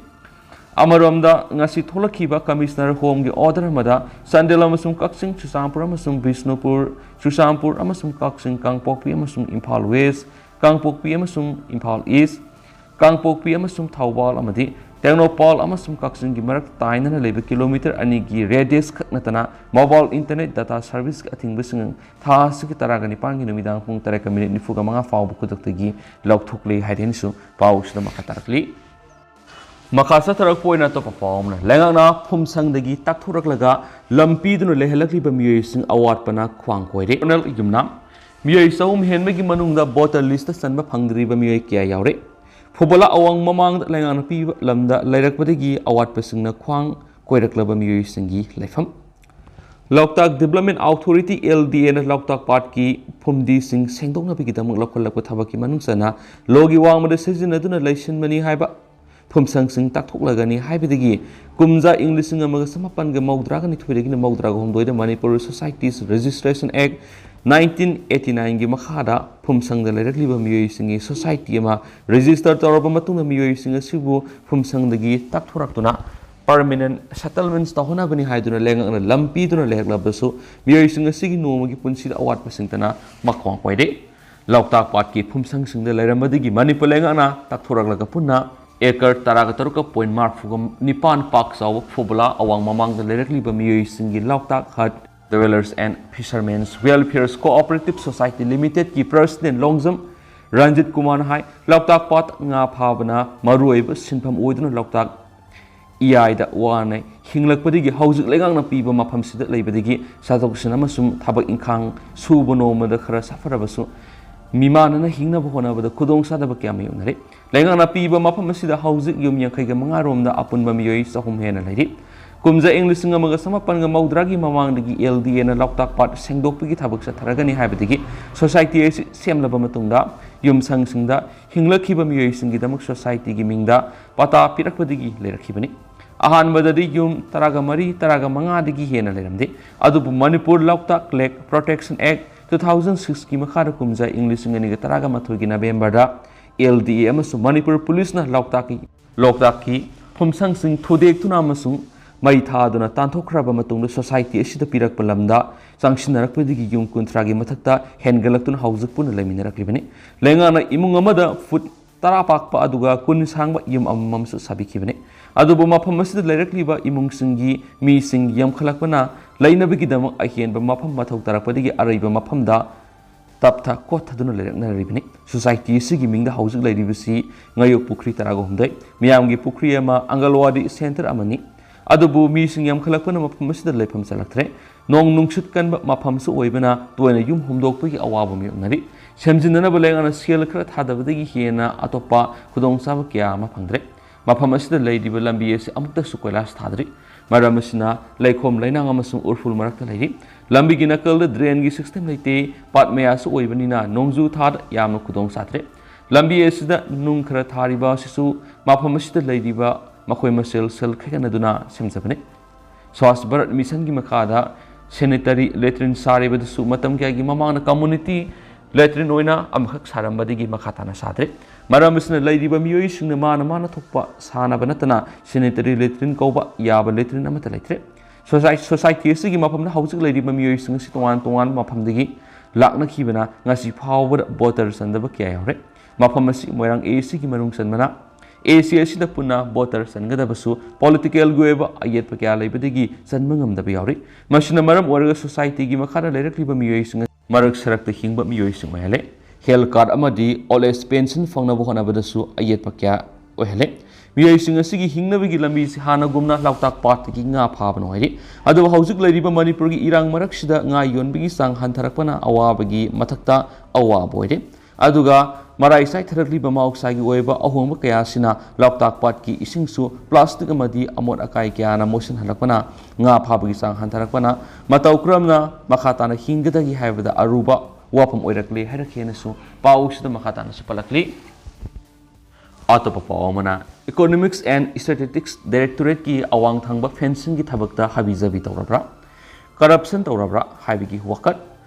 ꯑꯃꯔꯣꯝꯗ, ꯉꯁꯤ ꯊꯣꯛꯂꯛꯈꯤꯕ Commissioner Homeꯒꯤ order ꯑꯃꯗ ꯆꯥꯟꯗꯦꯜ ꯑꯃꯁꯨꯡ ꯀꯛꯆꯤꯡ, ꯆꯨꯔꯆꯥꯟꯄꯨꯔ ꯑꯃꯁꯨꯡ ꯕꯤꯁꯅꯨꯄꯨꯔ, ꯆꯨꯔꯆꯥꯟꯄꯨꯔ ꯑꯃꯁꯨꯡ ꯀꯛꯆꯤꯡ, ꯀꯥꯡꯄꯣꯛꯄꯤ ꯑꯃꯁꯨꯡ ꯏꯝꯐꯥꯜ West, ꯀꯥꯡꯄꯣꯛꯄꯤ ꯑꯃꯁꯨꯡ ꯏꯝꯐꯥꯜ East, ꯀꯥꯡꯄꯣꯛꯄꯤ ꯑꯃꯁꯨꯡ ꯊꯧꯕꯥꯜ ꯑꯃꯗꯤ ꯇꯦꯡꯅꯧꯄꯥꯜ ꯑꯃꯁꯨꯡ ꯀꯛꯆꯤꯡꯒꯤ ꯃꯔꯛ ꯇꯥꯏꯅꯅ ꯂꯩꯕ kilometre ꯑꯅꯤꯒꯤ radius ꯈꯛ ꯅꯠꯇꯅ mobile internet data serviceꯀꯤ ꯑꯊꯤꯡꯕꯁꯤꯡ ꯊꯥ ꯑꯁꯤꯒꯤ ꯇꯔꯥꯒ ꯅꯤꯄꯥꯟꯒꯤ ꯅꯨꯃꯤꯗꯥꯡ ꯄꯨꯡ ꯇꯔꯦꯠꯀ minute ꯅꯤꯐꯨꯒ ꯃꯉꯥ ꯐꯥꯎꯕ ꯈꯨꯗꯛꯇꯒꯤ ꯂꯧꯊꯣꯛꯂꯦ ꯍꯥꯏꯗꯨꯅꯁꯨ ꯄꯥꯎꯁꯤꯗ ꯃꯈꯥ ꯇꯥꯔꯛꯂꯤ꯫ ꯃꯈꯥ ꯆꯠꯊꯔꯛꯄ ꯑꯣꯏꯅ ꯑꯇꯣꯞꯄ ꯄꯥꯎ ꯑꯃꯅ, ꯂꯩꯉꯥꯛꯅ ꯐꯨꯝꯁꯪꯗꯒꯤ ꯇꯥꯛꯊꯣꯔꯛꯂꯒ ꯂꯝ ꯄꯤꯗꯨꯅ ꯂꯩꯍꯜꯂꯛꯂꯤꯕ ꯃꯤꯑꯣꯏꯁꯤꯡ ꯑꯋꯥꯠꯄꯅ ꯈ꯭ꯋꯥꯡ ꯀꯣꯏꯔꯦ꯫ ꯀꯣꯔꯣꯅꯦꯜ ꯌꯨꯝꯅꯥꯝ, ꯃꯤꯑꯣꯏ ꯆꯍꯨꯝ ꯍꯦꯟꯕꯒꯤ ꯃꯅꯨꯡꯗ voter listꯇ ꯆꯟꯕ ꯐꯪꯗ꯭ꯔꯤꯕ ꯃꯤꯑꯣꯏ ꯀꯌꯥ ꯌꯥꯎꯔꯦ꯫ ꯐꯨꯕꯂꯥ ꯑꯋꯥꯡ ꯃꯃꯥꯡꯗ ꯂꯩꯉꯥꯛꯅ ꯄꯤꯕ ꯂꯝꯗ ꯂꯩꯔꯛꯄꯗꯒꯤ ꯑꯋꯥꯠꯄꯁꯤꯡꯅ ꯈ꯭ꯋꯥꯡ ꯀꯣꯏꯔꯛꯂꯕ ꯃꯤꯑꯣꯏꯁꯤꯡꯒꯤ ꯂꯩꯐꯝ꯫ ꯂꯣꯛꯇꯥꯛ ꯗꯤꯕꯂꯞꯃꯦꯟ ꯑꯣꯊꯣꯔꯤꯇꯤ, LDAꯅ ꯂꯣꯛꯇꯥꯛ ꯄꯥꯠꯀꯤ ꯐꯨꯝꯗꯤꯁꯤꯡ ꯁꯦꯡꯗꯣꯛꯅꯕꯒꯤꯗꯃꯛ ꯂꯧꯈꯠꯂꯛꯄ ꯊꯕꯛꯀꯤ ꯃꯅꯨꯡ ꯆꯟꯅ ꯂꯣꯒꯤ ꯋꯥꯡꯃꯗ ꯁꯤꯖꯤꯟꯅꯗꯨꯅ ꯂꯩꯁꯤꯟꯕꯅꯤ ꯍꯥꯏꯕ ꯐꯨꯝꯁꯪꯁꯤꯡ ꯇꯥꯛꯊꯣꯛꯂꯒꯅꯤ ꯍꯥꯏꯕꯗꯒꯤ ꯀꯨꯝꯖꯥ ꯏꯪ ꯂꯤꯁꯤꯡ ꯑꯃꯒ ꯆꯃꯥꯄꯟꯒ ꯃꯧꯗ꯭ꯔꯥꯒ ꯅꯤꯊꯣꯏꯗꯒꯤꯅ ꯃꯧꯗ꯭ꯔꯥꯒ ꯍꯨꯝꯗꯣꯏꯗ Manipur Societies Registration Act nineteen eighty nineꯒꯤ ꯃꯈꯥꯗ ꯐꯨꯝꯁꯪꯗ ꯂꯩꯔꯛꯂꯤꯕ ꯃꯤꯑꯣꯏꯁꯤꯡꯒꯤ ꯁꯣꯁꯥꯏꯇꯤ ꯑꯃ ꯔꯦꯖꯤꯁꯇꯔ ꯇꯧꯔꯕ ꯃꯇꯨꯡꯗ ꯃꯤꯑꯣꯏꯁꯤꯡ ꯑꯁꯤꯕꯨ ꯐꯨꯝꯁꯪꯗꯒꯤ ꯇꯥꯛꯊꯣꯔꯛꯇꯨꯅ ꯄꯔꯃꯤꯅꯦꯟ ꯁꯦꯇꯜꯃꯦꯟꯠꯁ ꯇꯧꯍꯟꯅꯕꯅꯤ ꯍꯥꯏꯗꯨꯅ ꯂꯩꯉꯥꯛꯅ ꯂꯝ ꯄꯤꯗꯨꯅ ꯂꯩꯔꯛꯂꯕꯁꯨ ꯃꯤꯑꯣꯏꯁꯤꯡ ꯑꯁꯤꯒꯤ ꯅꯣꯡꯃꯒꯤ ꯄꯨꯟꯁꯤꯗ ꯑꯋꯥꯠꯄꯁꯤꯡꯇꯅ ꯃꯈꯣꯡ ꯀꯣꯏꯔꯤ꯫ ꯂꯣꯛꯇꯥꯛ ꯄꯥꯠꯀꯤ ꯐꯨꯝꯁꯪꯁꯤꯡꯗ ꯂꯩꯔꯝꯕꯗꯒꯤ ꯃꯅꯤꯄꯨꯔ ꯂꯩꯉꯥꯛꯅ ꯇꯥꯛꯊꯣꯔꯛꯂꯒ ꯄꯨꯟꯅ ꯑꯦꯀꯔ ꯇꯔꯥꯒ ꯇꯔꯨꯛꯀ ꯄꯣꯏꯟ ꯃꯔꯤꯐꯨꯒ ꯅꯤꯄꯥꯟ ꯄꯥꯛ ꯆꯥꯎꯕ ꯐꯨꯕꯂꯥ ꯑꯋꯥꯡ ꯃꯃꯥꯡꯗ ꯂꯩꯔꯛꯂꯤꯕ ꯃꯤꯑꯣꯏꯁꯤꯡꯒꯤ Loktak hut Dwellers and Fishermen's Welfare Cooperative Society Limitedꯀꯤ ꯄ꯭ꯔꯁꯤꯗꯦꯟꯠ ꯂꯣꯡꯖꯝ ꯔꯟꯖꯤꯠ ꯀꯨꯃꯥꯔꯅ ꯍꯥꯏ, ꯂꯣꯛꯇꯥꯛ ꯄꯥꯠ ꯉꯥ ꯐꯥꯕꯅ ꯃꯔꯨꯑꯣꯏꯕ ꯁꯤꯟꯐꯝ ꯑꯣꯏꯗꯨꯅ ꯂꯣꯛꯇꯥꯛ ꯏꯌꯥꯏꯗ ꯋꯥꯅ ꯍꯤꯡꯂꯛꯄꯗꯒꯤ ꯍꯧꯖꯤꯛ ꯂꯩꯉꯥꯛꯅ ꯄꯤꯕ ꯃꯐꯝꯁꯤꯗ ꯂꯩꯕꯗꯒꯤ ꯆꯠꯊꯣꯛ ꯆꯠꯁꯤꯟ ꯑꯃꯁꯨꯡ ꯊꯕꯛ ꯏꯪꯈꯥꯡ ꯁꯨꯕ ꯅꯣꯝꯕꯗ ꯈꯔ ꯁꯥꯐꯔꯕꯁꯨ ꯃꯤꯃꯥꯟꯅꯅ ꯍꯤꯡꯅꯕ ꯍꯣꯠꯅꯕꯗ ꯈꯨꯗꯣꯡꯆꯥꯗꯕ ꯀꯌꯥ ꯃꯥꯌꯣꯛꯅꯔꯤ꯫ ꯂꯩꯉꯥꯛꯅ ꯄꯤꯕ ꯃꯐꯝ ꯑꯁꯤꯗ ꯍꯧꯖꯤꯛ ꯌꯨꯝ ꯌꯥꯡꯈꯩꯒ ꯃꯉꯥ ꯔꯣꯝꯗ ꯑꯄꯨꯟꯕ ꯃꯤꯑꯣꯏ ꯆꯍꯨꯝ ꯍꯦꯟꯅ ꯂꯩꯔꯤ꯫ ꯀꯨꯝꯖꯥ ꯏꯪ ꯂꯤꯁꯤꯡ ꯑꯃꯒ ꯆꯃꯥꯄꯟꯒ ꯃꯧꯗ꯭ꯔꯥꯒꯤ ꯃꯃꯥꯡꯗꯒꯤ LDAꯅ ꯂꯣꯛꯇꯥꯛ ꯄꯥꯠ ꯁꯦꯡꯗꯣꯛꯄꯒꯤ ꯊꯕꯛ ꯆꯠꯊꯔꯒꯅꯤ ꯍꯥꯏꯕꯗꯒꯤ ꯁꯣꯁꯥꯏꯇꯤ ꯑꯁꯤ ꯁꯦꯝꯂꯕ ꯃꯇꯨꯡꯗ ꯌꯨꯝꯁꯪꯁꯤꯡꯗ ꯍꯤꯡꯂꯛꯈꯤꯕ ꯃꯤꯑꯣꯏꯁꯤꯡꯒꯤꯗꯃꯛ ꯁꯣꯁꯥꯏꯇꯤꯒꯤ ꯃꯤꯡꯗ ꯄꯇꯥ ꯄꯤꯔꯛꯄꯗꯒꯤ ꯂꯩꯔꯛꯈꯤꯕꯅꯤ꯫ ꯑꯍꯥꯟꯕꯗꯗꯤ ꯌꯨꯝ ꯇꯔꯥꯒ ꯃꯔꯤ, ꯇꯔꯥꯒ ꯃꯉꯥꯗꯒꯤ ꯍꯦꯟꯅ ꯂꯩꯔꯝꯗꯦ꯫ ꯑꯗꯨꯕꯨ ꯃꯅꯤꯄꯨꯔ ꯂꯣꯛꯇꯥꯛ Lake Protection Act two thousand sixꯀꯤ ꯃꯈꯥꯗ ꯀꯨꯝꯖꯥ ꯏꯪ ꯂꯤꯁꯤꯡ ꯑꯅꯤꯒ ꯇꯔꯥꯒ ꯃꯥꯊꯣꯏꯒꯤ ꯅꯕꯦꯝꯕꯔꯗ LDA ꯑꯃꯁꯨꯡ ꯃꯅꯤꯄꯨꯔ ꯄꯨꯂꯤꯁꯅ ꯂꯣꯛꯇꯥꯛꯀꯤ, ꯂꯣꯛꯇꯥꯛꯀꯤ ꯐꯨꯝꯁꯪꯁꯤꯡ ꯊꯨꯗꯦꯛꯇꯨꯅ ꯑꯃꯁꯨꯡ ꯃꯩ ꯊꯥꯗꯨꯅ ꯇꯥꯟꯊꯣꯛꯈ꯭ꯔꯕ ꯃꯇꯨꯡꯗ ꯁꯣꯁꯥꯏꯇꯤ ꯑꯁꯤꯗ ꯄꯤꯔꯛꯄ ꯂꯝꯗ ꯆꯪꯁꯤꯟꯅꯔꯛꯄꯗꯒꯤ ꯌꯨꯝ ꯀꯨꯟꯊ꯭ꯔꯥꯒꯤ ꯃꯊꯛꯇ ꯍꯦꯟꯒꯠꯂꯛꯇꯨꯅ ꯍꯧꯖꯤꯛ ꯄꯨꯟꯅ ꯂꯩꯃꯤꯟꯅꯔꯛꯂꯤꯕꯅꯤ꯫ ꯂꯩꯉꯥꯛꯅ ꯏꯃꯨꯡ ꯑꯃꯗ ꯐꯨꯠ ꯇꯔꯥ ꯄꯥꯛꯄ ꯑꯗꯨꯒ ꯀꯨꯟ ꯁꯥꯡꯕ ꯌꯨꯝ ꯑꯃꯃꯝꯁꯨ ꯁꯥꯕꯤꯈꯤꯕꯅꯤ꯫ ꯑꯗꯨꯕꯨ ꯃꯐꯝ ꯑꯁꯤꯗ ꯂꯩꯔꯛꯂꯤꯕ ꯏꯃꯨꯡꯁꯤꯡꯒꯤ ꯃꯤꯁꯤꯡ ꯌꯥꯝꯈꯠꯂꯛꯄꯅ ꯂꯩꯅꯕꯒꯤꯗꯃꯛ ꯑꯍꯦꯟꯕ ꯃꯐꯝ ꯃꯊꯧ ꯇꯥꯔꯛꯄꯗꯒꯤ ꯑꯔꯩꯕ ꯃꯐꯝꯗ ꯇꯞꯊ ꯀꯣꯠꯊꯗꯨꯅ ꯂꯩꯔꯛꯅꯔꯤꯕꯅꯤ꯫ ꯁꯣꯁꯥꯏꯇꯤ ꯑꯁꯤꯒꯤ ꯃꯤꯡꯗ ꯍꯧꯖꯤꯛ ꯂꯩꯔꯤꯕꯁꯤ ꯉꯥꯌꯣꯛ ꯄꯨꯈ꯭ꯔꯤ ꯇꯔꯥꯒ ꯍꯨꯝꯗꯣꯏ, ꯃꯤꯌꯥꯝꯒꯤ ꯄꯨꯈ꯭ꯔꯤ ꯑꯃ, ꯑꯪꯒꯜꯋꯥꯗꯤ ꯁꯦꯟꯇꯔ ꯑꯃꯅꯤ꯫ ꯑꯗꯨꯕꯨ ꯃꯤꯁꯤꯡ ꯌꯥꯝꯈꯠꯂꯛꯄꯅ ꯃꯐꯝ ꯑꯁꯤꯗ ꯂꯩꯐꯝ ꯆꯜꯂꯛꯇ꯭ꯔꯦ꯫ ꯅꯣꯡ ꯅꯨꯡꯁꯤꯠ ꯀꯟꯕ ꯃꯐꯝꯁꯨ ꯑꯣꯏꯕꯅ ꯇꯣꯏꯅ ꯌꯨꯝ ꯍꯣꯡꯗꯣꯛꯄꯒꯤ ꯑꯋꯥꯕ ꯃꯥꯌꯣꯛꯅꯔꯤ꯫ ꯁꯦꯝꯖꯤꯟꯅꯅꯕ ꯂꯩꯉꯥꯛꯅ ꯁꯦꯜ ꯈꯔ ꯊꯥꯗꯕꯗꯒꯤ ꯍꯦꯟꯅ ꯑꯇꯣꯞꯄ ꯈꯨꯗꯣꯡꯆꯥꯕ ꯀꯌꯥ ꯑꯃ ꯐꯪꯗ꯭ꯔꯦ꯫ ꯃꯐꯝ ꯑꯁꯤꯗ ꯂꯩꯔꯤꯕ ꯂꯝꯕꯤ ꯑꯁꯤ ꯑꯃꯨꯛꯇꯁꯨ ꯀꯣꯏꯂꯥꯁ ꯊꯥꯗ꯭ꯔꯤ꯫ ꯃꯔꯝ ꯑꯁꯤꯅ ꯂꯩꯈꯣꯝ ꯂꯩꯅꯥꯡ ꯑꯃꯁꯨꯡ ꯎꯔꯐꯨꯜ ꯃꯔꯛꯇ ꯂꯩꯔꯤ꯫ ꯂꯝꯕꯤꯒꯤ ꯅꯥꯀꯜꯗ drainꯒꯤ system ꯂꯩꯇꯦ꯫ ꯄꯥꯠ ꯃꯌꯥꯁꯨ ꯑꯣꯏꯕꯅꯤꯅ ꯅꯣꯡꯖꯨ ꯊꯥꯗ ꯌꯥꯝꯅ ꯈꯨꯗꯣꯡ ꯆꯥꯗ꯭ꯔꯦ꯫ ꯂꯝꯕꯤ ꯑꯁꯤꯗ ꯅꯨꯡ ꯈꯔ ꯊꯥꯔꯤꯕ ꯑꯁꯤꯁꯨ ꯃꯐꯝ ꯑꯁꯤꯗ ꯂꯩꯔꯤꯕ ꯃꯈꯣꯏ ꯃꯁꯦꯜ ꯁꯦꯜ ꯈꯥꯏꯒꯠꯅꯗꯨꯅ ꯁꯦꯝꯖꯕꯅꯤ꯫ ꯁ꯭ꯋꯥꯁ ꯚꯥꯔꯠ ꯃꯤꯁꯟꯒꯤ ꯃꯈꯥꯗ sanitary latrine ꯁꯥꯔꯤꯕꯗꯨꯁꯨ ꯃꯇꯝ ꯀꯌꯥꯒꯤ ꯃꯃꯥꯡꯗ community latrine ꯑꯣꯏꯅ ꯑꯃꯈꯛ ꯁꯥꯔꯝꯕꯗꯒꯤ ꯃꯈꯥ ꯇꯥꯅ ꯁꯥꯗ꯭ꯔꯦ꯫ ꯃꯔꯝ ꯑꯁꯤꯅ ꯂꯩꯔꯤꯕ ꯃꯤꯑꯣꯏꯁꯤꯡꯅ ꯃꯥꯅ ꯃꯥꯅ ꯊꯣꯛꯄ ꯁꯥꯅꯕ ꯅꯠꯇꯅ sanitary latrine ꯀꯧꯕ ꯌꯥꯕ latrine ꯑꯃꯠꯇ ꯂꯩꯇ꯭ꯔꯦ꯫ Society ꯑꯁꯤꯒꯤ ꯃꯐꯝꯗ ꯍꯧꯖꯤꯛ ꯂꯩꯔꯤꯕ ꯃꯤꯑꯣꯏꯁꯤꯡ ꯑꯁꯤ ꯇꯣꯉꯥꯟ ꯇꯣꯉꯥꯟꯕ ꯃꯐꯝꯗꯒꯤ ꯂꯥꯛꯅꯈꯤꯕꯅ ꯉꯁꯤ ꯐꯥꯎꯕꯗ ꯕꯣꯇꯔ ꯆꯟꯗꯕ ꯀꯌꯥ ꯌꯥꯎꯔꯦ꯫ ꯃꯐꯝ ꯑꯁꯤ ꯃꯣꯏꯔꯥꯡ ꯑꯦ ꯁꯤꯒꯤ ꯃꯅꯨꯡ ꯆꯟꯕꯅ ꯑꯦ ꯁꯤ ꯑꯁꯤꯗ ꯄꯨꯟꯅ ꯕꯣꯇꯔ ꯆꯟꯒꯗꯕꯁꯨ ꯄꯣꯂꯤꯇꯤꯀꯦꯜꯒꯤ ꯑꯣꯏꯕ ꯑꯌꯦꯠꯄ ꯀꯌꯥ ꯂꯩꯕꯗꯒꯤ ꯆꯟꯕ ꯉꯝꯗꯕ ꯌꯥꯎꯔꯤ꯫ ꯃꯁꯤꯅ ꯃꯔꯝ ꯑꯣꯏꯔꯒ societyꯒꯤ ꯃꯈꯥꯗ ꯂꯩꯔꯛꯂꯤꯕ ꯃꯤꯑꯣꯏꯁꯤꯡ ꯃꯔꯛ ꯁꯔꯛꯇ ꯍꯤꯡꯕ ꯃꯤꯑꯣꯏꯁꯤꯡ ꯑꯣꯏꯍꯜꯂꯦ꯫ Health card ꯑꯃꯗꯤ old age pension ꯐꯪꯅꯕ ꯍꯣꯠꯅꯕꯗꯁꯨ ꯑꯌꯦꯠꯄ ꯀꯌꯥ ꯑꯣꯏꯍꯜꯂꯦ꯫ ꯃꯤꯑꯣꯏꯁꯤꯡ ꯑꯁꯤꯒꯤ ꯍꯤꯡꯅꯕꯒꯤ ꯂꯝꯕꯤꯁꯤ ꯍꯥꯟꯅꯒꯨꯝꯅ ꯂꯣꯛꯇꯥꯛ ꯄꯥꯠꯇꯒꯤ ꯉꯥ ꯐꯥꯕꯅ ꯑꯣꯏꯔꯤ꯫ ꯑꯗꯨꯕꯨ ꯍꯧꯖꯤꯛ ꯂꯩꯔꯤꯕ ꯃꯅꯤꯄꯨꯔꯒꯤ ꯏꯔꯥꯡ ꯃꯔꯛꯁꯤꯗ ꯉꯥ ꯌꯣꯟꯕꯒꯤ ꯆꯥꯡ ꯍꯟꯊꯔꯛꯄꯅ ꯑꯋꯥꯕꯒꯤ ꯃꯊꯛꯇ ꯑꯋꯥꯕ ꯑꯣꯏꯔꯦ꯫ ꯑꯗꯨꯒ ꯃꯔꯥꯏ ꯆꯥꯏꯊꯔꯛꯂꯤꯕ ꯃꯍꯧꯁꯥꯒꯤ ꯑꯣꯏꯕ ꯑꯍꯣꯡꯕ ꯀꯌꯥ ꯑꯁꯤꯅ ꯂꯣꯛꯇꯥꯛ ꯄꯥꯠꯀꯤ ꯏꯁꯤꯡꯁꯨ plastic ꯑꯃꯗꯤ ꯑꯃꯣꯠ ꯑꯀꯥꯏ ꯀꯌꯥꯅ ꯃꯣꯠꯁꯤꯟꯍꯜꯂꯛꯄꯅ ꯉꯥ ꯐꯥꯕꯒꯤ ꯆꯥꯡ ꯍꯟꯊꯔꯛꯄꯅ ꯃꯇꯧ ꯀꯔꯝꯅ ꯃꯈꯥ ꯇꯥꯅ ꯍꯤꯡꯒꯗꯒꯦ ꯍꯥꯏꯕꯗ ꯑꯔꯨꯕ ꯋꯥꯐꯝ ꯑꯣꯏꯔꯛꯂꯦ ꯍꯥꯏꯔꯛꯈꯤꯅꯁꯨ ꯄꯥꯎꯁꯤꯗ ꯃꯈꯥ ꯇꯥꯅꯁꯨ ꯄꯜꯂꯛꯂꯤ꯫ ꯑꯇꯣꯞꯄ ꯄꯥꯎ ꯑꯃꯅ, Economics and Statistics Directorateꯀꯤ ꯑꯋꯥꯡ ꯊꯪꯕ fencingꯒꯤ ꯊꯕꯛꯇ ꯍꯥꯕꯤ ꯖꯥꯕꯤ ꯇꯧꯔꯕ꯭ꯔꯥ, corruption ꯇꯧꯔꯕ꯭ꯔꯥ ꯍꯥꯏꯕꯒꯤ ꯋꯥꯀꯠ꯫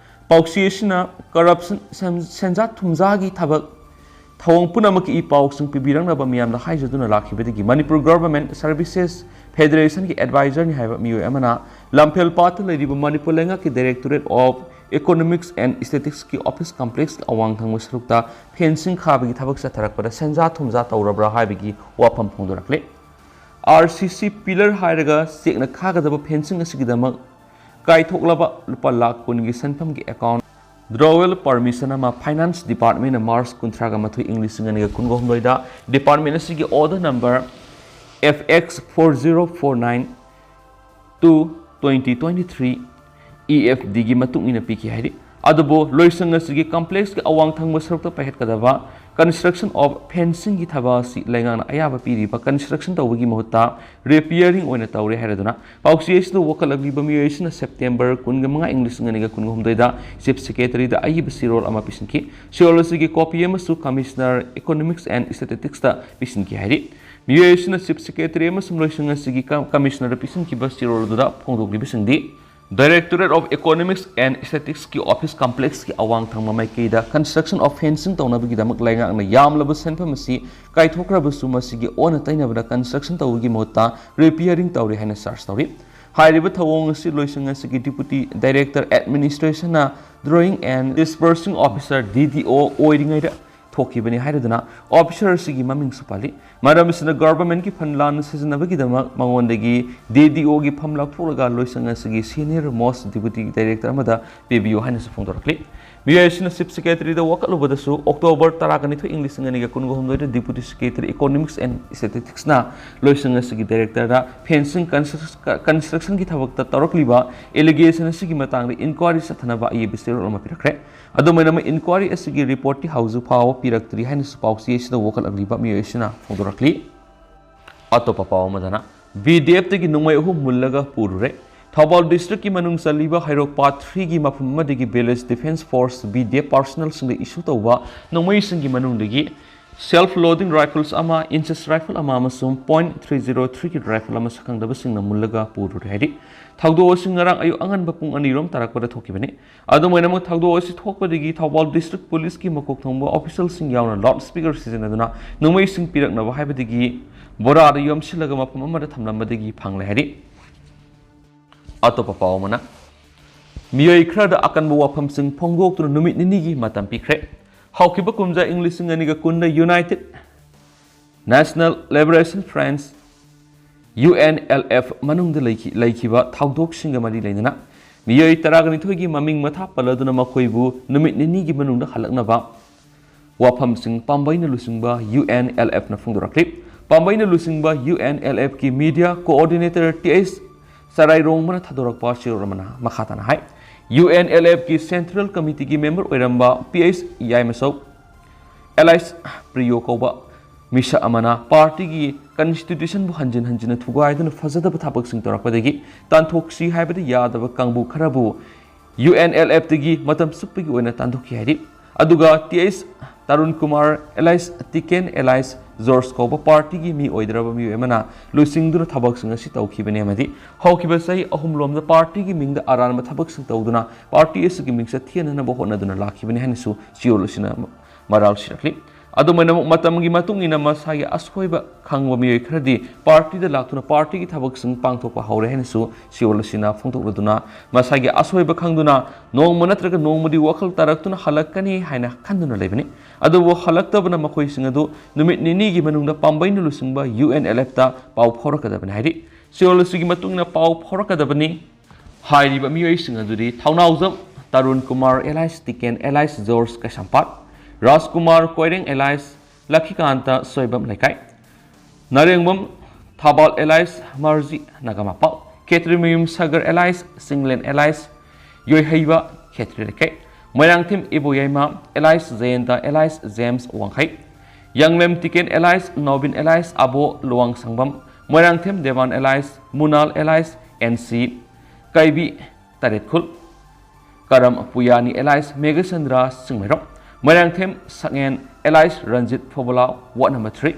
ꯄꯥꯎꯆꯦ ꯑꯁꯤꯅ corruption, ꯁꯦꯟ-, ꯁꯦꯟꯖꯥ ꯊꯨꯝꯖꯥꯒꯤ ꯊꯕꯛ ꯊꯧꯑꯣꯡ ꯄꯨꯝꯅꯃꯛꯀꯤ ꯏ ꯄꯥꯎꯁꯤꯡ ꯄꯤꯕꯤꯔꯛꯅꯕ ꯃꯤꯌꯥꯝꯗ ꯍꯥꯏꯖꯗꯨꯅ ꯂꯥꯛꯈꯤꯕꯗꯒꯤ ꯃꯅꯤꯄꯨꯔ Government Services Federationꯒꯤ advisorꯅꯤ ꯍꯥꯏꯕ ꯃꯤꯑꯣꯏ ꯑꯃꯅ ꯂꯝꯐꯦꯜ ꯄꯥꯠꯇ ꯂꯩꯔꯤꯕ ꯃꯅꯤꯄꯨꯔ ꯂꯩꯉꯥꯛꯀꯤ Directorate of Economics and Statisticsꯀꯤ office complexꯀꯤ ꯑꯋꯥꯡ ꯊꯪꯕ ꯁꯔꯨꯛꯇ fencing ꯈꯥꯕꯒꯤ ꯊꯕꯛ ꯆꯠꯊꯔꯛꯄꯗ ꯁꯦꯟꯖꯥ ꯊꯨꯝꯖꯥ ꯇꯧꯔꯕ꯭ꯔꯥ ꯍꯥꯏꯕꯒꯤ ꯋꯥꯐꯝ ꯐꯣꯡꯗꯣꯔꯛꯂꯦ꯫ RCC pillar ꯍꯥꯏꯔꯒ ꯆꯦꯛꯅ ꯈꯥꯒꯗꯕ fencing ꯑꯁꯤꯒꯤꯗꯃꯛ ꯀꯥꯏꯊꯣꯛꯂꯕ ꯂꯨꯄꯥ ꯂꯥꯈ ꯀꯨꯟꯒꯤ ꯁꯦꯟꯐꯝꯒꯤ account drawal permission ꯑꯃ Finance Departmentꯅ March ꯀꯨꯟꯊ꯭ꯔꯥꯒ ꯃꯥꯊꯣꯏ, ꯏꯪ ꯂꯤꯁꯤꯡ ꯑꯅꯤꯒ ꯀꯨꯟꯒ ꯍꯨꯝꯗꯣꯏꯗ department ꯑꯁꯤꯒꯤ order number F X four zero four nine two twenty twenty three E F Dꯒꯤ ꯃꯇꯨꯡ ꯏꯟꯅ ꯄꯤꯈꯤ ꯍꯥꯏꯔꯤ꯫ ꯑꯗꯨꯕꯨ ꯂꯣꯏꯁꯪ ꯑꯁꯤꯒꯤ complexꯀꯤ ꯑꯋꯥꯡ ꯊꯪꯕ ꯁꯔꯨꯛꯇ ꯄꯥꯏꯈꯠꯀꯗꯕ Construction of fencingꯒꯤ ꯊꯕꯛ ꯑꯁꯤ ꯂꯩꯉꯥꯛꯅ ꯑꯌꯥꯕ ꯄꯤꯔꯤꯕ construction ꯇꯧꯕꯒꯤ ꯃꯍꯨꯠꯇ repairing ꯑꯣꯏꯅ ꯇꯧꯔꯦ ꯍꯥꯏꯔꯗꯨꯅ ꯄꯥꯎꯆꯦ ꯑꯁꯤꯗ ꯋꯥꯀꯠꯂꯛꯂꯤꯕ ꯃꯤꯑꯣꯏ ꯑꯁꯤꯅ September ꯀꯨꯟꯒ ꯃꯉꯥ, ꯏꯪ ꯂꯤꯁꯤꯡ ꯑꯅꯤꯒ ꯀꯨꯟꯒ ꯍꯨꯝꯗꯣꯏꯗ Chief Secretaryꯗ ꯑꯏꯕ ꯆꯦꯔꯣꯜ ꯑꯃ ꯄꯤꯁꯤꯟꯈꯤ꯫ ꯆꯦꯔꯣꯜ ꯑꯁꯤꯒꯤ copy ꯑꯃꯁꯨ Commissioner Economics and Statisticsꯇ ꯄꯤꯁꯤꯟꯈꯤ ꯍꯥꯏꯔꯤ꯫ ꯃꯤꯑꯣꯏ ꯑꯁꯤꯅ Chief Secretary ꯑꯃꯁꯨꯡ ꯂꯣꯏꯁꯪ ꯑꯁꯤꯒꯤ ꯀ-, Commissionerꯗ ꯄꯤꯁꯤꯟꯈꯤꯕ ꯆꯦꯔꯣꯜ ꯑꯗꯨꯗ ꯐꯣꯡꯗꯣꯛꯂꯤꯕꯁꯤꯡꯗꯤ, Directorate of Economics and Statisticꯀꯤ office complexꯀꯤ ꯑꯋꯥꯡ ꯊꯪꯕ ꯃꯥꯏꯀꯩꯗ construction of fencing ꯇꯧꯅꯕꯒꯤꯗꯃꯛ ꯂꯩꯉꯥꯛꯅ ꯌꯥꯝꯂꯕ ꯁꯦꯟꯐꯝ ꯑꯁꯤ ꯀꯥꯏꯊꯣꯛꯈ꯭ꯔꯕꯁꯨ ꯃꯁꯤꯒꯤ ꯑꯣꯟꯅ ꯇꯩꯅꯕꯗ construction ꯇꯧꯕꯒꯤ ꯃꯍꯨꯠꯇ repairing ꯇꯧꯔꯤ ꯍꯥꯏꯅ charge ꯇꯧꯔꯤ꯫ ꯍꯥꯏꯔꯤꯕ ꯊꯧꯑꯣꯡ ꯑꯁꯤ ꯂꯣꯏꯁꯪ ꯑꯁꯤꯒꯤ Deputy Director Administrationꯅ Drawing and Disbursing Officer, DDO, ꯑꯣꯏꯔꯤꯉꯩꯗ ꯊꯣꯛꯈꯤꯕꯅꯤ ꯍꯥꯏꯔꯗꯨꯅ officer ꯑꯁꯤꯒꯤ ꯃꯃꯤꯡꯁꯨ ꯄꯜꯂꯤ꯫ ꯃꯔꯝ ꯑꯁꯤꯅ governmentꯀꯤ fund ꯂꯥꯟꯅ ꯁꯤꯖꯤꯟꯅꯕꯒꯤꯗꯃꯛ ꯃꯉꯣꯟꯗꯒꯤ DDOꯒꯤ ꯐꯝ ꯂꯧꯊꯣꯛꯂꯒ ꯂꯣꯏꯁꯪ ꯑꯁꯤꯒꯤ senior most deputy director ꯑꯃꯗ ꯄꯤꯕꯤꯌꯨ ꯍꯥꯏꯅꯁꯨ ꯐꯣꯡꯗꯣꯔꯛꯂꯤ꯫ ꯃꯤꯑꯣꯏ ꯑꯁꯤꯅ Chief Secretaryꯗ ꯋꯥꯀꯠꯂꯨꯕꯗꯁꯨ October ꯇꯔꯥꯒ ꯅꯤꯊꯣꯏ, ꯏꯪ ꯂꯤꯁꯤꯡ ꯑꯅꯤꯒ ꯀꯨꯟꯒ ꯍꯨꯝꯗꯣꯏꯗ Deputy Secretary Economics and Statisticꯅ ꯂꯣꯏꯁꯪ ꯑꯁꯤꯒꯤ Directorꯗ fencing constru-, constructionꯒꯤ ꯊꯕꯛꯇ ꯇꯧꯔꯛꯂꯤꯕ allegation ꯑꯁꯤꯒꯤ ꯃꯇꯥꯡꯗ inquiry ꯆꯠꯊꯅꯕ ꯑꯏꯕ ꯆꯦꯔꯣꯜ ꯑꯃ ꯄꯤꯔꯛꯈ꯭ꯔꯦ꯫ ꯑꯗꯨꯝ ꯑꯣꯏꯅꯃꯛ inquiry ꯑꯁꯤꯒꯤ reportꯇꯤ ꯍꯧꯖꯤꯛ ꯐꯥꯎꯕ ꯄꯤꯔꯛꯇ꯭ꯔꯤ ꯍꯥꯏꯅꯁꯨ ꯄꯥꯎꯆꯦ ꯑꯁꯤꯗ ꯋꯥꯀꯠꯂꯛꯂꯤꯕ ꯃꯤꯑꯣꯏ ꯑꯁꯤꯅ ꯐꯣꯡꯗꯣꯔꯛꯂꯤ꯫ ꯑꯇꯣꯞꯄ ꯄꯥꯎ ꯑꯃꯗꯅ, BDFꯇꯒꯤ ꯅꯣꯡꯃꯩ ꯑꯍꯨꯝ ꯃꯨꯜꯂꯒ ꯄꯨꯔꯨꯔꯦ꯫ ꯊꯧꯕꯥꯜ districtꯀꯤ ꯃꯅꯨꯡ ꯆꯜꯂꯤꯕ ꯍꯩꯔꯣꯛ Part threeꯒꯤ ꯃꯐꯝ ꯑꯃꯗꯒꯤ village defence force, BDF personnelꯁꯤꯡꯗ issue ꯇꯧꯕ ꯅꯣꯡꯃꯩꯁꯤꯡꯒꯤ ꯃꯅꯨꯡꯗꯒꯤ self loading rifles ꯑꯃ, inches rifle ꯑꯃ ꯑꯃꯁꯨꯡ point three zero threeꯒꯤ rifle ꯑꯃ ꯁꯛꯈꯪꯗꯕꯁꯤꯡꯅ ꯃꯨꯜꯂꯒ ꯄꯨꯔꯨꯔꯦ ꯍꯥꯏꯔꯤ꯫ ꯊꯧꯗꯣꯛ ꯑꯁꯤ ꯉꯔꯥꯡ ꯑꯌꯨꯛ ꯑꯉꯟꯕ ꯄꯨꯡ ꯑꯅꯤꯔꯣꯝ ꯇꯥꯔꯛꯄꯗ ꯊꯣꯛꯈꯤꯕꯅꯤ꯫ ꯑꯗꯨꯝ ꯑꯣꯏꯅꯃꯛ, ꯊꯧꯗꯣꯛ ꯑꯁꯤ ꯊꯣꯛꯄꯗꯒꯤ ꯊꯧꯕꯥꯜ district policeꯀꯤ ꯃꯀꯣꯛ ꯊꯣꯡꯕ officialꯁꯤꯡ ꯌꯥꯎꯅ loudspeaker ꯁꯤꯖꯤꯟꯅꯗꯨꯅ ꯅꯣꯡꯃꯩꯁꯤꯡ ꯄꯤꯔꯛꯅꯕ ꯍꯥꯏꯕꯗꯒꯤ ꯕꯣꯔꯥꯗ ꯌꯣꯝꯁꯤꯜꯂꯒ ꯃꯐꯝ ꯑꯃꯗ ꯊꯝꯂꯝꯕꯗꯒꯤ ꯐꯪꯂꯦ ꯍꯥꯏꯔꯤ꯫ ꯑꯇꯣꯞꯄ ꯄꯥꯎ ꯑꯃꯅ, ꯃꯤꯑꯣꯏ ꯈꯔꯗ ꯑꯀꯟꯕ ꯋꯥꯐꯝꯁꯤꯡ ꯐꯣꯡꯗꯣꯛꯇꯨꯅ ꯅꯨꯃꯤꯠ ꯅꯤꯅꯤꯒꯤ ꯃꯇꯝ ꯄꯤꯈ꯭ꯔꯦ꯫ ꯍꯧꯈꯤꯕ ꯀꯨꯝꯖꯥ ꯏꯪ ꯂꯤꯁꯤꯡ ꯑꯅꯤꯒ ꯀꯨꯟꯗ United National Liberation Front, UNLF, ꯃꯅꯨꯡꯗ ꯂꯩꯈꯤ-, ꯂꯩꯈꯤꯕ ꯊꯧꯗꯣꯛꯁꯤꯡꯒ ꯃꯔꯤ ꯂꯩꯅꯅ ꯃꯤꯑꯣꯏ ꯇꯔꯥꯒ ꯅꯤꯊꯣꯏꯒꯤ ꯃꯃꯤꯡ ꯃꯊꯥ ꯄꯜꯂꯗꯨꯅ ꯃꯈꯣꯏꯕꯨ ꯅꯨꯃꯤꯠ ꯅꯤꯅꯤꯒꯤ ꯃꯅꯨꯡꯗ ꯍꯜꯂꯛꯅꯕ ꯋꯥꯐꯝꯁꯤꯡ ꯄꯥꯝꯕꯩꯅ ꯂꯨꯆꯤꯡꯕ UNLFꯅ ꯐꯣꯡꯗꯣꯔꯛꯂꯤ꯫ ꯄꯥꯝꯕꯩꯅ ꯂꯨꯆꯤꯡꯕ UNLFꯀꯤ media coordinator ꯇꯤ ꯑꯩꯆ ꯆꯔꯥꯏꯔꯣꯡꯕꯅ ꯊꯥꯗꯣꯔꯛꯄ ꯆꯦꯔꯣꯜ ꯑꯃꯅ ꯃꯈꯥ ꯇꯥꯅ ꯍꯥꯏ, UNLFꯀꯤ Central Committeeꯒꯤ member ꯑꯣꯏꯔꯝꯕ ꯄꯤ ꯑꯩꯆ ꯌꯥꯏꯃꯆꯧ, ꯑꯦꯂꯥꯏꯁ ꯄ꯭ꯔꯤꯌꯣ ꯀꯧꯕ ꯃꯤꯁꯛ ꯑꯃꯅ ꯄꯥꯔꯇꯤꯒꯤ ꯀꯟꯁꯇꯤꯇ꯭ꯌꯨꯁꯟꯕꯨ ꯍꯟꯖꯤꯟ ꯍꯟꯖꯤꯟꯅ ꯊꯨꯒꯥꯏꯗꯨꯅ ꯐꯖꯗꯕ ꯊꯕꯛꯁꯤꯡ ꯇꯧꯔꯛꯄꯗꯒꯤ ꯇꯥꯟꯊꯣꯛꯁꯤ ꯍꯥꯏꯕꯗ ꯌꯥꯗꯕ ꯀꯥꯡꯕꯨ ꯈꯔꯕꯨ ꯌꯨ ꯑꯦꯟ ꯑꯦꯜ ꯑꯦꯐꯇꯒꯤ ꯃꯇꯝ ꯆꯨꯞꯄꯒꯤ ꯑꯣꯏꯅ ꯇꯥꯟꯊꯣꯛꯈꯤ ꯍꯥꯏꯔꯤ꯫ ꯑꯗꯨꯒ T H Tarun Kumar alias Tiken alias George ꯀꯧꯕ ꯄꯥꯔꯇꯤꯒꯤ ꯃꯤ ꯑꯣꯏꯗ꯭ꯔꯕ ꯃꯤꯑꯣꯏ ꯑꯃꯅ ꯂꯨꯆꯤꯡꯗꯨꯅ ꯊꯕꯛꯁꯤꯡ ꯑꯁꯤ ꯇꯧꯈꯤꯕꯅꯤ ꯑꯃꯗꯤ ꯍꯧꯈꯤꯕ ꯆꯍꯤ ꯑꯍꯨꯝꯂꯣꯝꯗ ꯄꯥꯔꯇꯤꯒꯤ ꯃꯤꯡꯗ ꯑꯔꯥꯟꯕ ꯊꯕꯛꯁꯤꯡ ꯇꯧꯗꯨꯅ ꯄꯥꯔꯇꯤ ꯑꯁꯤꯒꯤ ꯃꯤꯡꯆꯠ ꯊꯤꯍꯟꯅꯕ ꯍꯣꯠꯅꯗꯨꯅ ꯂꯥꯛꯈꯤꯕꯅꯤ ꯍꯥꯏꯅꯁꯨ ꯁꯤꯑꯣꯜ ꯑꯁꯤꯅ ꯃꯔꯥꯜ ꯁꯤꯔꯛꯂꯤ꯫ ꯑꯗꯨꯃꯥꯏꯅꯃꯛ ꯃꯇꯝꯒꯤ ꯃꯇꯨꯡ ꯏꯟꯅ ꯃꯁꯥꯒꯤ ꯑꯁꯣꯏꯕ ꯈꯪꯕ ꯃꯤꯑꯣꯏ ꯈꯔꯗꯤ ꯄꯥꯔꯇꯤꯗ ꯂꯥꯛꯇꯨꯅ ꯄꯥꯔꯇꯤꯒꯤ ꯊꯕꯛꯁꯤꯡ ꯄꯥꯡꯊꯣꯛꯄ ꯍꯧꯔꯦ ꯍꯥꯏꯅꯁꯨ ꯁꯤꯑꯣꯜ ꯑꯁꯤꯅ ꯐꯣꯡꯗꯣꯛꯂꯗꯨꯅ ꯃꯁꯥꯒꯤ ꯑꯁꯣꯏꯕ ꯈꯪꯗꯨꯅ ꯅꯣꯡꯃ ꯅꯠꯇ꯭ꯔꯒ ꯅꯣꯡꯃꯗꯤ ꯋꯥꯈꯜ ꯇꯥꯔꯛꯇꯨꯅ ꯍꯜꯂꯛꯀꯅꯤ ꯍꯥꯏꯅ ꯈꯟꯗꯨꯅ ꯂꯩꯕꯅꯤ꯫ ꯑꯗꯨꯕꯨ ꯍꯜꯂꯛꯇꯕꯅ ꯃꯈꯣꯏꯁꯤꯡ ꯑꯗꯨ ꯅꯨꯃꯤꯠ ꯅꯤꯅꯤꯒꯤ ꯃꯅꯨꯡꯗ ꯄꯥꯝꯕꯩꯅ ꯂꯨꯆꯤꯡꯕ ꯌꯨ ꯑꯦꯟ ꯑꯦꯜ ꯑꯦꯐꯇ ꯄꯥꯎ ꯐꯥꯎꯔꯛꯀꯗꯕꯅꯤ ꯍꯥꯏꯔꯤ꯫ ꯁꯤꯑꯣꯜ ꯑꯁꯤꯒꯤ ꯃꯇꯨꯡ ꯏꯟꯅ ꯄꯥꯎ ꯐꯥꯎꯔꯛꯀꯗꯕꯅꯤ꯫ ꯍꯥꯏꯔꯤꯕ ꯃꯤꯑꯣꯏꯁꯤꯡ ꯑꯗꯨꯗꯤ Thounaojam Tarun Kumar alias Tiken alias George Keishampat, Rajkumar Koireng alias Lakhikanta Soibam Leikai, Narengbam Thabal alias Marji Nagamapal, Khetrimayum Sagar alias Chinglen alias Yoiheiba Khetri Leikai, Moirangthem Iboyaima alias Jayenta alias James Wangkhei, Yanglem Tiken alias Nobin alias Abo Luwangsangbam, Moirangthem Dewan alias Munal alias N C Kaibi Taretkhul, Karam Puyani alias Meghachandra Chingmeirong, Moirangthem Sakngen alias Ranjit Phobola ward number three,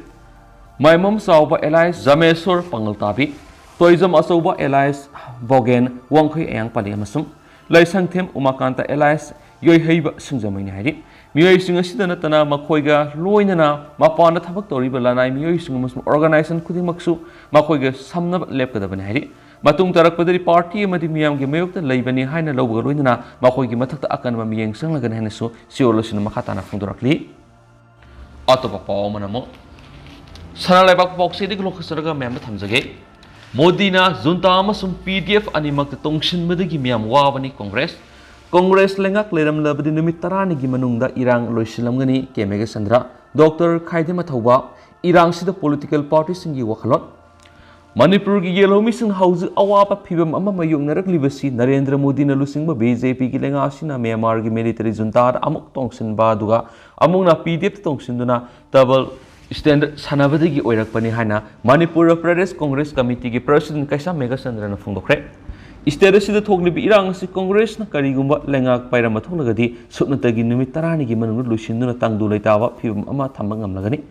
Maimam Chaoba alias ꯖꯥꯃꯦꯁꯣꯔ ꯄꯥꯉꯜꯇꯥꯕꯤ, Toijam ꯑꯆꯧꯕ ꯑꯦꯂꯥꯏꯁ ꯕꯣꯒꯦꯟ ꯋꯥꯡꯈꯩ ꯑꯌꯥꯡꯄꯜꯂꯤ ꯑꯃꯁꯨꯡ ꯂꯩꯁꯪꯊꯦꯝ ꯎꯃꯥꯀꯥꯟꯇ ꯑꯦꯂꯥꯏꯁ ꯌꯣꯏꯍꯩꯕ ꯁꯤꯡꯖꯃꯩꯅꯤ ꯍꯥꯏꯔꯤ꯫ ꯃꯤꯑꯣꯏꯁꯤꯡ ꯑꯁꯤꯗ ꯅꯠꯇꯅ ꯃꯈꯣꯏꯒ ꯂꯣꯏꯅꯅ ꯃꯄꯥꯟꯗ ꯊꯕꯛ ꯇꯧꯔꯤꯕ ꯂꯅꯥꯏ ꯃꯤꯑꯣꯏꯁꯤꯡ ꯑꯃꯁꯨꯡ ꯑꯣꯔꯒꯅꯥꯏꯖꯦꯁꯟ ꯈꯨꯗꯤꯡꯃꯛꯁꯨ ꯃꯈꯣꯏꯒ ꯁꯝꯅꯕ ꯂꯦꯞꯀꯗꯕꯅꯤ ꯍꯥꯏꯔꯤ꯫ ꯃꯇꯨꯡ ꯇꯥꯔꯛꯄꯗꯗꯤ ꯄꯥꯔꯇꯤ ꯑꯃꯗꯤ ꯃꯤꯌꯥꯝꯒꯤ ꯃꯥꯌꯣꯛꯇ ꯂꯩꯕꯅꯤ ꯍꯥꯏꯅ ꯂꯧꯕꯒ ꯂꯣꯏꯅꯅ ꯃꯈꯣꯏꯒꯤ ꯃꯊꯛꯇ ꯑꯀꯟꯕ ꯃꯤꯠꯌꯦꯡ ꯆꯪꯂꯒꯅꯤ ꯍꯥꯏꯅꯁꯨ ꯁꯤꯑꯣꯜ ꯑꯁꯤꯅ ꯃꯈꯥ ꯇꯥꯅ ꯐꯣꯡꯗꯣꯔꯛꯂꯤ꯫ ꯑꯇꯣꯞꯄ ꯄꯥꯎ ꯑꯃꯅ ꯑꯃꯨꯛ ꯁꯅꯥ ꯂꯩꯕꯥꯛ ꯄꯥꯎꯆꯦꯗꯒꯤ ꯂꯧꯈꯠꯆꯔꯒ ꯃꯌꯥꯝꯗ ꯊꯝꯖꯒꯦ꯫ ꯃꯣꯗꯤꯅ ꯖꯨꯟꯇꯥ ꯑꯃꯁꯨꯡ ꯄꯤ ꯗꯤ ꯑꯦꯐ ꯑꯅꯤꯃꯛꯇ ꯇꯣꯡꯁꯤꯟꯕꯗꯒꯤ ꯃꯤꯌꯥꯝ ꯋꯥꯕꯅꯤ꯫ ꯀꯣꯡꯒ꯭ꯔꯦꯁ, ꯀꯣꯡꯒ꯭ꯔꯦꯁ ꯂꯩꯉꯥꯛ ꯂꯩꯔꯝꯂꯕꯗꯤ ꯅꯨꯃꯤꯠ ꯇꯔꯥꯅꯤꯒꯤ ꯃꯅꯨꯡꯗ ꯏꯔꯥꯡ ꯂꯣꯏꯁꯤꯜꯂꯝꯒꯅꯤ꯫ ꯀꯦ ꯃꯦꯘꯆꯟꯗ꯭ꯔ꯫ ꯗꯣꯛꯇꯔ ꯈꯥꯏꯗꯦꯝ ꯑꯊꯧꯕ꯫ ꯏꯔꯥꯡꯁꯤꯗ ꯄꯣꯂꯤꯇꯤꯀꯦꯜ ꯄꯥꯔꯇꯤꯁꯤꯡꯒꯤ ꯋꯥꯈꯜꯂꯣꯟ꯫ ꯃꯅꯤꯄꯨꯔꯒꯤ ꯌꯦꯜꯍꯧꯃꯤꯁꯤꯡꯅ ꯍꯧꯖꯤꯛ ꯑꯋꯥꯕ ꯐꯤꯚꯝ ꯑꯃ ꯃꯥꯌꯣꯛꯅꯔꯛꯂꯤꯕꯁꯤ ꯅꯔꯦꯟꯗ꯭ꯔ ꯃꯣꯗꯤꯅ ꯂꯨꯆꯤꯡꯕ ꯕꯤ ꯖꯦ ꯄꯤꯒꯤ ꯂꯩꯉꯥꯛ ꯑꯁꯤꯅ ꯃ꯭ꯌꯥꯟꯃꯥꯔꯒꯤ ꯃꯤꯂꯤꯇꯔꯤ ꯖꯨꯟꯇꯥꯗ ꯑꯃꯨꯛ ꯇꯣꯡꯁꯤꯟꯕ ꯑꯗꯨꯒ ꯑꯃꯨꯛꯅ ꯄꯤ ꯗꯤ ꯑꯦꯐꯇ ꯇꯣꯡꯁꯤꯟꯗꯨꯅ ꯗꯕꯜ ꯁ꯭ꯇꯦꯟꯗꯔꯗ ꯁꯥꯟꯅꯕꯗꯒꯤ ꯑꯣꯏꯔꯛꯄꯅꯤ ꯍꯥꯏꯅ ꯃꯅꯤꯄꯨꯔ ꯄ꯭ꯔꯗꯦꯁ ꯀꯣꯡꯒ꯭ꯔꯦꯁ ꯀꯃꯤꯇꯤꯒꯤ ꯄ꯭ꯔꯁꯤꯗꯦꯟꯠ ꯀꯩꯁꯥꯝ ꯃꯦꯘꯆꯟꯗ꯭ꯔꯅ ꯐꯣꯡꯗꯣꯛꯈ꯭ꯔꯦ꯫ ꯁ꯭ꯇꯦꯠ ꯑꯁꯤꯗ ꯊꯣꯛꯂꯤꯕ ꯏꯔꯥꯡ ꯑꯁꯤ ꯀꯣꯡꯒ꯭ꯔꯦꯁꯅ ꯀꯔꯤꯒꯨꯝꯕ ꯂꯩꯉꯥꯛ ꯄꯥꯏꯔꯝꯕ ꯊꯣꯛꯂꯒꯗꯤ ꯁꯨꯞꯅꯇꯒꯤ ꯅꯨꯃꯤꯠ ꯇꯔꯥꯅꯤꯒꯤ ꯃꯅꯨꯡꯗ ꯂꯣꯏꯁꯤꯟꯗꯨꯅ ꯇꯪꯗꯨ ꯂꯩꯇꯥꯕ ꯐꯤꯚꯝ ꯑꯃ ꯊꯝꯕ ꯉꯝꯂꯒꯅꯤ꯫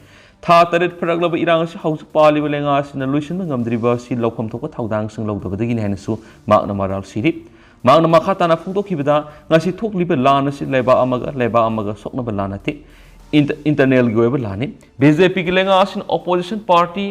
ꯊꯥ ꯇꯔꯦꯠ ꯐꯥꯔꯛꯂꯕ ꯏꯔꯥꯡ ꯑꯁꯤ ꯍꯧꯖꯤꯛ ꯄꯥꯜꯂꯤꯕ ꯂꯩꯉꯥꯛ ꯑꯁꯤꯅ ꯂꯣꯏꯁꯤꯟꯕ ꯉꯝꯗ꯭ꯔꯤꯕ ꯑꯁꯤ ꯂꯧꯐꯝ ꯊꯣꯛꯄ ꯊꯧꯗꯥꯡꯁꯤꯡ ꯂꯧꯗꯕꯗꯒꯤꯅꯤ ꯍꯥꯏꯅꯁꯨ ꯃꯍꯥꯛꯅ ꯃꯔꯥꯜ ꯁꯤꯔꯤ꯫ ꯃꯍꯥꯛꯅ ꯃꯈꯥ ꯇꯥꯅ ꯐꯣꯡꯗꯣꯛꯈꯤꯕꯗ, ꯉꯁꯤ ꯊꯣꯛꯂꯤꯕ ꯂꯥꯟ ꯑꯁꯤ ꯂꯩꯕꯥꯛ ꯑꯃꯒ ꯂꯩꯕꯥꯛ ꯑꯃꯒ ꯁꯣꯛꯅꯕ ꯂꯥꯟ ꯅꯠꯇꯦ, ꯏꯟꯇ-, ꯏꯟꯇꯔꯅꯦꯜꯒꯤ ꯑꯣꯏꯕ ꯂꯥꯟꯅꯤ꯫ ꯕꯤ ꯖꯦ ꯄꯤꯒꯤ ꯂꯩꯉꯥꯛ ꯑꯁꯤꯅ ꯑꯣꯄꯣꯖꯤꯁꯟ ꯄꯥꯔꯇꯤ,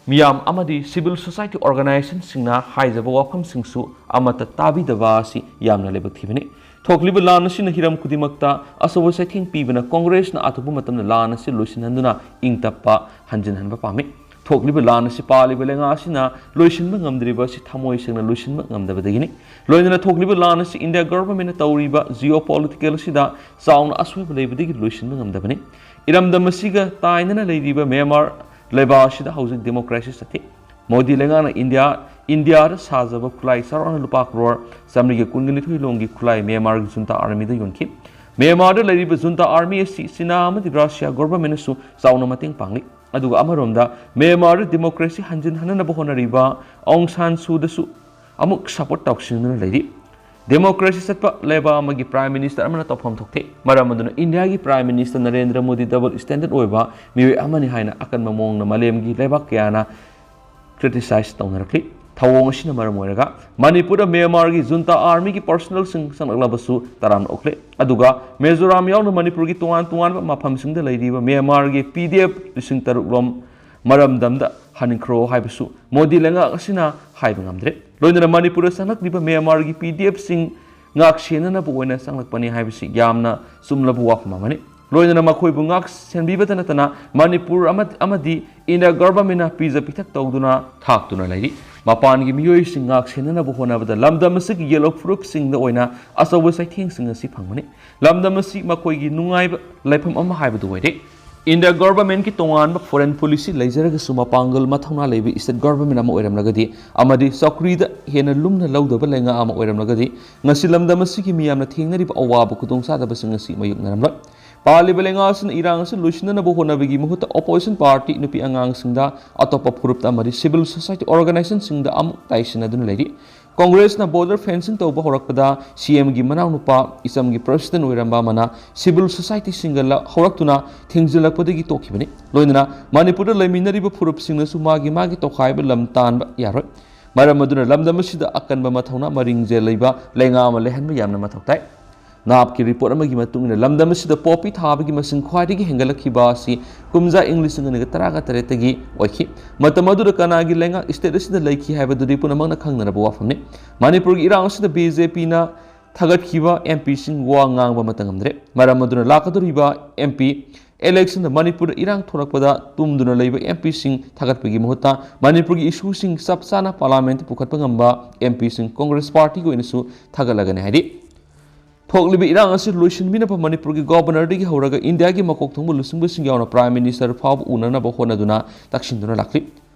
ꯃꯤꯌꯥꯝ ꯑꯃꯗꯤ ꯁꯤꯚꯤꯜ ꯁꯣꯁꯥꯏꯇꯤ ꯑꯣꯔꯒꯅꯥꯏꯖꯦꯁꯟꯁꯤꯡꯅ ꯍꯥꯏꯖꯕ ꯋꯥꯐꯝꯁꯤꯡꯁꯨ ꯑꯃꯠꯇ ꯇꯥꯕꯤꯗꯕ ꯑꯁꯤ ꯌꯥꯝꯅ ꯂꯥꯏꯕꯛ ꯊꯤꯕꯅꯤ꯫ ꯊꯣꯛꯂꯤꯕ ꯂꯥꯟ ꯑꯁꯤꯅ ꯍꯤꯔꯝ ꯈꯨꯗꯤꯡꯃꯛꯇ ꯑꯆꯧꯕ ꯆꯩꯊꯦꯡ ꯄꯤꯕꯅ ꯀꯣꯡꯒ꯭ꯔꯦꯁꯅ ꯑꯊꯨꯕ ꯃꯇꯝꯗ ꯂꯥꯟ ꯑꯁꯤ ꯂꯣꯏꯁꯤꯟꯍꯟꯗꯨꯅ ꯏꯪ ꯇꯞꯄ ꯍꯟꯖꯤꯟꯍꯟꯕ ꯄꯥꯝꯃꯤ꯫ ꯊꯣꯛꯂꯤꯕ ꯂꯥꯟ ꯑꯁꯤ ꯄꯥꯜꯂꯤꯕ ꯂꯩꯉꯥꯛ ꯑꯁꯤꯅ ꯂꯣꯏꯁꯤꯟꯕ ꯉꯝꯗ꯭ꯔꯤꯕ ꯑꯁꯤ ꯊꯃꯣꯏ ꯁꯦꯡꯅ ꯂꯣꯏꯁꯤꯟꯕ ꯉꯝꯗꯕꯗꯒꯤꯅꯤ꯫ ꯂꯣꯏꯅꯅ ꯊꯣꯛꯂꯤꯕ ꯂꯥꯟ ꯑꯁꯤ ꯏꯟꯗꯤꯌꯥ ꯒꯚꯔꯟꯃꯦꯟꯠꯅ ꯇꯧꯔꯤꯕ ꯖꯤꯑꯣ ꯄꯣꯂꯤꯇꯤꯀꯦꯜ ꯑꯁꯤꯗ ꯆꯥꯎꯅ ꯑꯁꯣꯏꯕ ꯂꯩꯕꯗꯒꯤ ꯂꯣꯏꯁꯤꯟꯕ ꯉꯝꯗꯕꯅꯤ꯫ ꯏꯔꯝꯗꯝ ꯑꯁꯤꯒ ꯇꯥꯏꯅꯅ ꯂꯩꯔꯤꯕ ꯃ꯭ꯌꯥꯟꯃꯥꯔ ꯂꯩꯕꯥꯛ ꯑꯁꯤꯗ ꯍꯧꯖꯤꯛ ꯗꯦꯃꯣꯀ꯭ꯔꯦꯁꯤ ꯆꯠꯊꯩ꯫ ꯃꯣꯗꯤ ꯂꯩꯉꯥꯛꯅ ꯏꯟꯗꯤꯌꯥ, ꯏꯟꯗꯤꯌꯥꯗ ꯁꯥꯖꯕ ꯈꯨꯠꯂꯥꯏ ꯆꯥꯎꯔꯥꯛꯅ ꯂꯨꯄꯥ ꯀ꯭ꯔꯣꯔ ꯆꯥꯃꯔꯤꯒ ꯀꯨꯟꯒ ꯅꯤꯊꯣꯏ ꯂꯣꯝꯒꯤ ꯈꯨꯠꯂꯥꯏ ꯃ꯭ꯌꯥꯟꯃꯥꯔꯒꯤ ꯖꯨꯟꯇꯥ ꯑꯥꯔꯃꯤꯗ ꯌꯣꯟꯈꯤ꯫ ꯃ꯭ꯌꯥꯟꯃꯥꯔꯗ ꯂꯩꯔꯤꯕ ꯖꯨꯟꯇꯥ ꯑꯥꯔꯃꯤ ꯑꯁꯤ ꯆꯤꯅꯥ ꯑꯃꯗꯤ ꯔꯁꯤꯌꯥ ꯒꯣꯚꯔꯟꯃꯦꯟꯠꯅꯁꯨ ꯆꯥꯎꯅ ꯃꯇꯦꯡ ꯄꯥꯡꯂꯤ꯫ ꯑꯗꯨꯒ ꯑꯃꯔꯣꯝꯗ ꯃ꯭ꯌꯥꯟꯃꯥꯔꯗ ꯗꯦꯃꯣꯀ꯭ꯔꯦꯁꯤ ꯍꯟꯖꯤꯟꯍꯟꯅꯕ ꯍꯣꯠꯅꯔꯤꯕ ꯑꯣꯡ ꯁꯥꯟ ꯁꯨꯗꯁꯨ ꯑꯃꯨꯛ ꯁꯄꯣꯔꯠ ꯇꯧꯁꯤꯟꯗꯨꯅ ꯂꯩꯔꯤ꯫ ꯗꯦꯃꯣꯀ꯭ꯔꯦꯁꯤ ꯆꯠꯄ ꯂꯩꯕꯥꯛ ꯑꯃꯒꯤ ꯄ꯭ꯔꯥꯏꯝ ꯃꯤꯅꯤꯁꯇꯔ ꯑꯃꯅ ꯇꯧꯐꯝ ꯊꯣꯛꯇꯦ꯫ ꯃꯔꯝ ꯑꯗꯨꯅ ꯏꯟꯗꯤꯌꯥꯒꯤ prime minister Narendra Modi double standard ꯑꯣꯏꯕ ꯃꯤꯑꯣꯏ ꯑꯃꯅꯤ ꯍꯥꯏꯅ ꯑꯀꯟꯕ ꯃꯑꯣꯡꯗ ꯃꯥꯂꯦꯝꯒꯤ ꯂꯩꯕꯥꯛ ꯀꯌꯥꯅ ꯀ꯭ꯔꯤꯇꯤꯁꯥꯏꯖ ꯇꯧꯅꯔꯛꯂꯤ꯫ ꯊꯧꯑꯣꯡ ꯑꯁꯤꯅ ꯃꯔꯝ ꯑꯣꯏꯔꯒ ꯃꯅꯤꯄꯨꯔꯗ ꯃ꯭ꯌꯥꯟꯃꯥꯔꯒꯤ ꯖꯨꯟꯇꯥ ꯑꯥꯔꯃꯤꯒꯤ ꯄꯔꯁꯣꯅꯦꯜꯁꯤꯡ ꯆꯪꯂꯛꯂꯕꯁꯨ ꯇꯔꯥꯝꯅ ꯑꯣꯛꯂꯦ꯫ ꯑꯗꯨꯒ ꯃꯤꯖꯣꯔꯥꯝ ꯌꯥꯎꯅ ꯃꯅꯤꯄꯨꯔꯒꯤ ꯇꯣꯉꯥꯟ ꯇꯣꯉꯥꯟꯕ ꯃꯐꯝꯁꯤꯡꯗ ꯂꯩꯔꯤꯕ ꯃ꯭ꯌꯥꯟꯃꯥꯔꯒꯤ ꯄꯤ ꯗꯤ ꯑꯦꯐ ꯂꯤꯁꯤꯡ ꯇꯔꯨꯛ ꯂꯣꯝ ꯃꯔꯝꯗꯝꯗ ꯍꯟꯈ꯭ꯔꯣ ꯍꯥꯏꯕꯁꯨ ꯃꯣꯗꯤ ꯂꯩꯉꯥꯛ ꯑꯁꯤꯅ ꯍꯥꯏꯕ ꯉꯝꯗ꯭ꯔꯦ꯫ ꯂꯣꯏꯅꯅ ꯃꯅꯤꯄꯨꯔꯗ ꯆꯪꯂꯛꯂꯤꯕ ꯃ꯭ꯌꯥꯟꯃꯥꯔꯒꯤ ꯄꯤ ꯗꯤ ꯑꯦꯐꯁꯤꯡ ꯉꯥꯛ ꯁꯦꯟꯅꯅꯕ ꯑꯣꯏꯅ ꯆꯪꯂꯛꯄꯅꯤ ꯍꯥꯏꯕꯁꯤ ꯌꯥꯝꯅ ꯆꯨꯝꯂꯕ ꯋꯥꯐꯝ ꯑꯃꯅꯤ꯫ ꯂꯣꯏꯅꯅ ꯃꯈꯣꯏꯕꯨ ꯉꯥꯛ ꯁꯦꯟꯕꯤꯕꯇ ꯅꯠꯇꯅ ꯃꯅꯤꯄꯨꯔ ꯑꯃ-, ꯑꯃꯗꯤ ꯏꯟꯗꯤꯌꯥ ꯒꯚꯔꯟꯃꯦꯟꯠꯅ ꯄꯤꯖ ꯄꯤꯊꯛ ꯇꯧꯗꯨꯅ ꯊꯥꯛꯇꯨꯅ ꯂꯩꯔꯤ꯫ ꯃꯄꯥꯟꯒꯤ ꯃꯤꯑꯣꯏꯁꯤꯡ ꯉꯥꯛ ꯁꯦꯟꯅꯅꯕ ꯍꯣꯠꯅꯕꯗ ꯂꯝꯗꯝ ꯑꯁꯤꯒꯤ ꯌꯦꯜꯍꯧ ꯐꯨꯔꯨꯞꯁꯤꯡꯗ ꯑꯣꯏꯅ ꯑꯆꯧꯕ ꯆꯩꯊꯦꯡꯁꯤꯡ ꯑꯁꯤ ꯐꯪꯕꯅꯤ꯫ ꯂꯝꯗꯝ ꯑꯁꯤ ꯃꯈꯣꯏꯒꯤ ꯅꯨꯡꯉꯥꯏꯕ ꯂꯩꯐꯝ ꯑꯃ ꯍꯥꯏꯕꯗꯨ ꯑꯣꯏꯔꯦ꯫ ꯏꯟꯗꯤꯌꯥ ꯒꯣꯚꯔꯟꯃꯦꯟꯠꯀꯤ ꯇꯣꯉꯥꯟꯕ ꯐꯣꯔꯦꯟ ꯄꯣꯂꯤꯁꯤ ꯂꯩꯖꯔꯒꯁꯨ, ꯃꯄꯥꯡꯒꯜ ꯃꯊꯧꯅꯥ ꯂꯩꯕ ꯁ꯭ꯇꯦꯠ ꯒꯣꯚꯔꯟꯃꯦꯟꯠ ꯑꯃ ꯑꯣꯏꯔꯝꯂꯒꯗꯤ ꯑꯃꯗꯤ ꯆꯧꯀ꯭ꯔꯤꯗ ꯍꯦꯟꯅ ꯂꯨꯝꯅ ꯂꯧꯗꯕ ꯂꯩꯉꯥꯛ ꯑꯃ ꯑꯣꯏꯔꯝꯂꯒꯗꯤ, ꯉꯁꯤ ꯂꯝꯗꯝ ꯑꯁꯤꯒꯤ ꯃꯤꯌꯥꯝꯅ ꯊꯦꯡꯅꯔꯤꯕ ꯑꯋꯥꯕ ꯈꯨꯗꯣꯡꯆꯥꯗꯕꯁꯤꯡ ꯑꯁꯤ ꯃꯥꯌꯣꯛꯅꯔꯝꯂꯣꯏ꯫ ꯄꯥꯜꯂꯤꯕ ꯂꯩꯉꯥꯛ ꯑꯁꯤꯅ ꯏꯔꯥꯡ ꯑꯁꯤ ꯂꯣꯏꯁꯤꯟꯅꯅꯕ ꯍꯣꯠꯅꯕꯒꯤ ꯃꯍꯨꯠꯇ, ꯑꯣꯄꯣꯖꯤꯁꯟ ꯄꯥꯔꯇꯤ, ꯅꯨꯄꯤ ꯑꯉꯥꯡꯁꯤꯡꯗ, ꯑꯇꯣꯞꯄ ꯐꯨꯔꯨꯞꯇ ꯑꯃꯗꯤ ꯁꯤꯚꯤꯜ ꯁꯣꯁꯥꯏꯇꯤ ꯑꯣꯔꯒꯅꯥꯏꯖꯦꯁꯟꯁꯤꯡꯗ ꯑꯃꯨꯛ ꯇꯥꯏꯁꯤꯟꯅꯗꯨꯅ ꯂꯩꯔꯤ꯫ ꯀꯣꯡꯒ꯭ꯔꯦꯁꯅ ꯕꯣꯔꯗꯔ ꯐꯦꯟꯁꯤꯡ ꯇꯧꯕ ꯍꯧꯔꯛꯄꯗ, ꯁꯤꯑꯦꯝꯒꯤ ꯃꯅꯥꯎꯅꯨꯄꯥ, ꯏꯆꯝꯒꯤ ꯄ꯭ꯔꯦꯁꯤꯗꯦꯟꯠ ꯑꯣꯏꯔꯝꯕ ꯑꯃꯅ ꯁꯤꯚꯤꯜ ꯁꯣꯁꯥꯏꯇꯤꯁꯤꯡꯒ ꯂ-, ꯍꯧꯔꯛꯇꯨꯅ ꯊꯤꯡꯖꯤꯜꯂꯛꯄꯗꯒꯤ ꯇꯣꯛꯈꯤꯕꯅꯤ꯫ ꯂꯣꯏꯅꯅ ꯃꯅꯤꯄꯨꯔꯗ ꯂꯩꯃꯤꯟꯅꯔꯤꯕ ꯐꯨꯔꯨꯞꯁꯤꯡꯅꯁꯨ ꯃꯥꯒꯤ ꯃꯥꯒꯤ ꯇꯣꯈꯥꯏꯕ ꯂꯝ ꯇꯥꯟꯕ ꯌꯥꯔꯣꯏ꯫ ꯃꯔꯝ ꯑꯗꯨꯅ ꯂꯝꯗꯝ ꯑꯁꯤꯗ ꯑꯀꯟꯕ ꯃꯊꯧꯅꯥ, ꯃꯔꯤꯡꯖꯦꯜ ꯂꯩꯕ ꯂꯩꯉꯥꯛ ꯑꯃ ꯂꯩꯍꯟꯕ ꯌꯥꯝꯅ ꯃꯊꯧ ꯇꯥꯏ꯫ ꯅꯥꯞꯀꯤ ꯔꯤꯄꯣꯔꯠ ꯑꯃꯒꯤ ꯃꯇꯨꯡ ꯏꯟꯅ, ꯂꯝꯗꯝ ꯑꯁꯤꯗ ꯄꯣꯄꯤ ꯊꯥꯕꯒꯤ ꯃꯁꯤꯡ ꯈ꯭ꯋꯥꯏꯗꯒꯤ ꯍꯦꯟꯒꯠꯂꯛꯈꯤꯕ ꯑꯁꯤ ꯀꯨꯝꯖꯥ ꯏꯪ ꯂꯤꯁꯤꯡ ꯑꯅꯤꯒ ꯇꯔꯥꯒ ꯇꯔꯦꯠꯇꯒꯤ ꯑꯣꯏꯈꯤ꯫ ꯃꯇꯝ ꯑꯗꯨꯗ ꯀꯅꯥꯒꯤ ꯂꯩꯉꯥꯛ ꯁ꯭ꯇꯦꯠ ꯑꯁꯤꯗ ꯂꯩꯈꯤ ꯍꯥꯏꯕꯗꯨꯗꯤ ꯄꯨꯝꯅꯃꯛꯅ ꯈꯪꯅꯔꯕ ꯋꯥꯐꯝꯅꯤ꯫ ꯃꯅꯤꯄꯨꯔꯒꯤ ꯏꯔꯥꯡ ꯑꯁꯤꯗ ꯕꯤ ꯖꯦ ꯄꯤꯅ ꯊꯥꯒꯠꯈꯤꯕ ꯑꯦꯝ ꯄꯤꯁꯤꯡ ꯋꯥ ꯉꯥꯡꯕ ꯑꯃꯠꯇ ꯉꯝꯗ꯭ꯔꯦ꯫ ꯃꯔꯝ ꯑꯗꯨꯅ ꯂꯥꯛꯀꯗꯧꯔꯤꯕ ꯑꯦꯝ ꯄꯤ ꯏꯂꯦꯛꯁꯟꯗ ꯃꯅꯤꯄꯨꯔꯗ ꯏꯔꯥꯡ ꯊꯣꯛꯂꯛꯄꯗ ꯇꯨꯝꯗꯨꯅ ꯂꯩꯕ ꯑꯦꯝ ꯄꯤꯁꯤꯡ ꯊꯥꯒꯠꯄꯒꯤ ꯃꯍꯨꯠꯇ, ꯃꯅꯤꯄꯨꯔꯒꯤ ꯏꯁꯨꯁꯤꯡ ꯆꯞ ꯆꯥꯅ ꯄꯥꯔꯂꯤꯌꯥꯃꯦꯟꯠꯇ ꯄꯨꯈꯠꯄ ꯉꯝꯕ ꯑꯦꯝ ꯄꯤꯁꯤꯡ ꯀꯣꯡꯒ꯭ꯔꯦꯁ ꯄꯥꯔꯇꯤꯒꯤ ꯑꯣꯏꯅꯁꯨ ꯊꯥꯒꯠꯂꯒꯅꯤ ꯍꯥꯏꯔꯤ꯫ ꯊꯣꯛꯂꯤꯕ ꯏꯔꯥꯡ ꯑꯁꯤ ꯂꯣꯏꯁꯤꯟꯕꯤꯅꯕ ꯃꯅꯤꯄꯨꯔꯒꯤ ꯒꯣꯚꯔꯅꯔꯗꯒꯤ ꯍꯧꯔꯒ ꯏꯟꯗꯤꯌꯥꯒꯤ ꯃꯀꯣꯛ ꯊꯣꯡꯕ ꯂꯨꯆꯤꯡꯕꯁꯤꯡ ꯌꯥꯎꯅ ꯄ꯭ꯔꯥꯏꯝ ꯃꯤꯅꯤꯁꯇꯔ ꯐꯥꯎꯕ ꯎꯅꯅꯕ ꯍꯣꯠꯅꯗꯨꯅ ꯇꯛꯁꯤꯟꯗꯨꯅ ꯂꯥꯛꯂꯤ꯫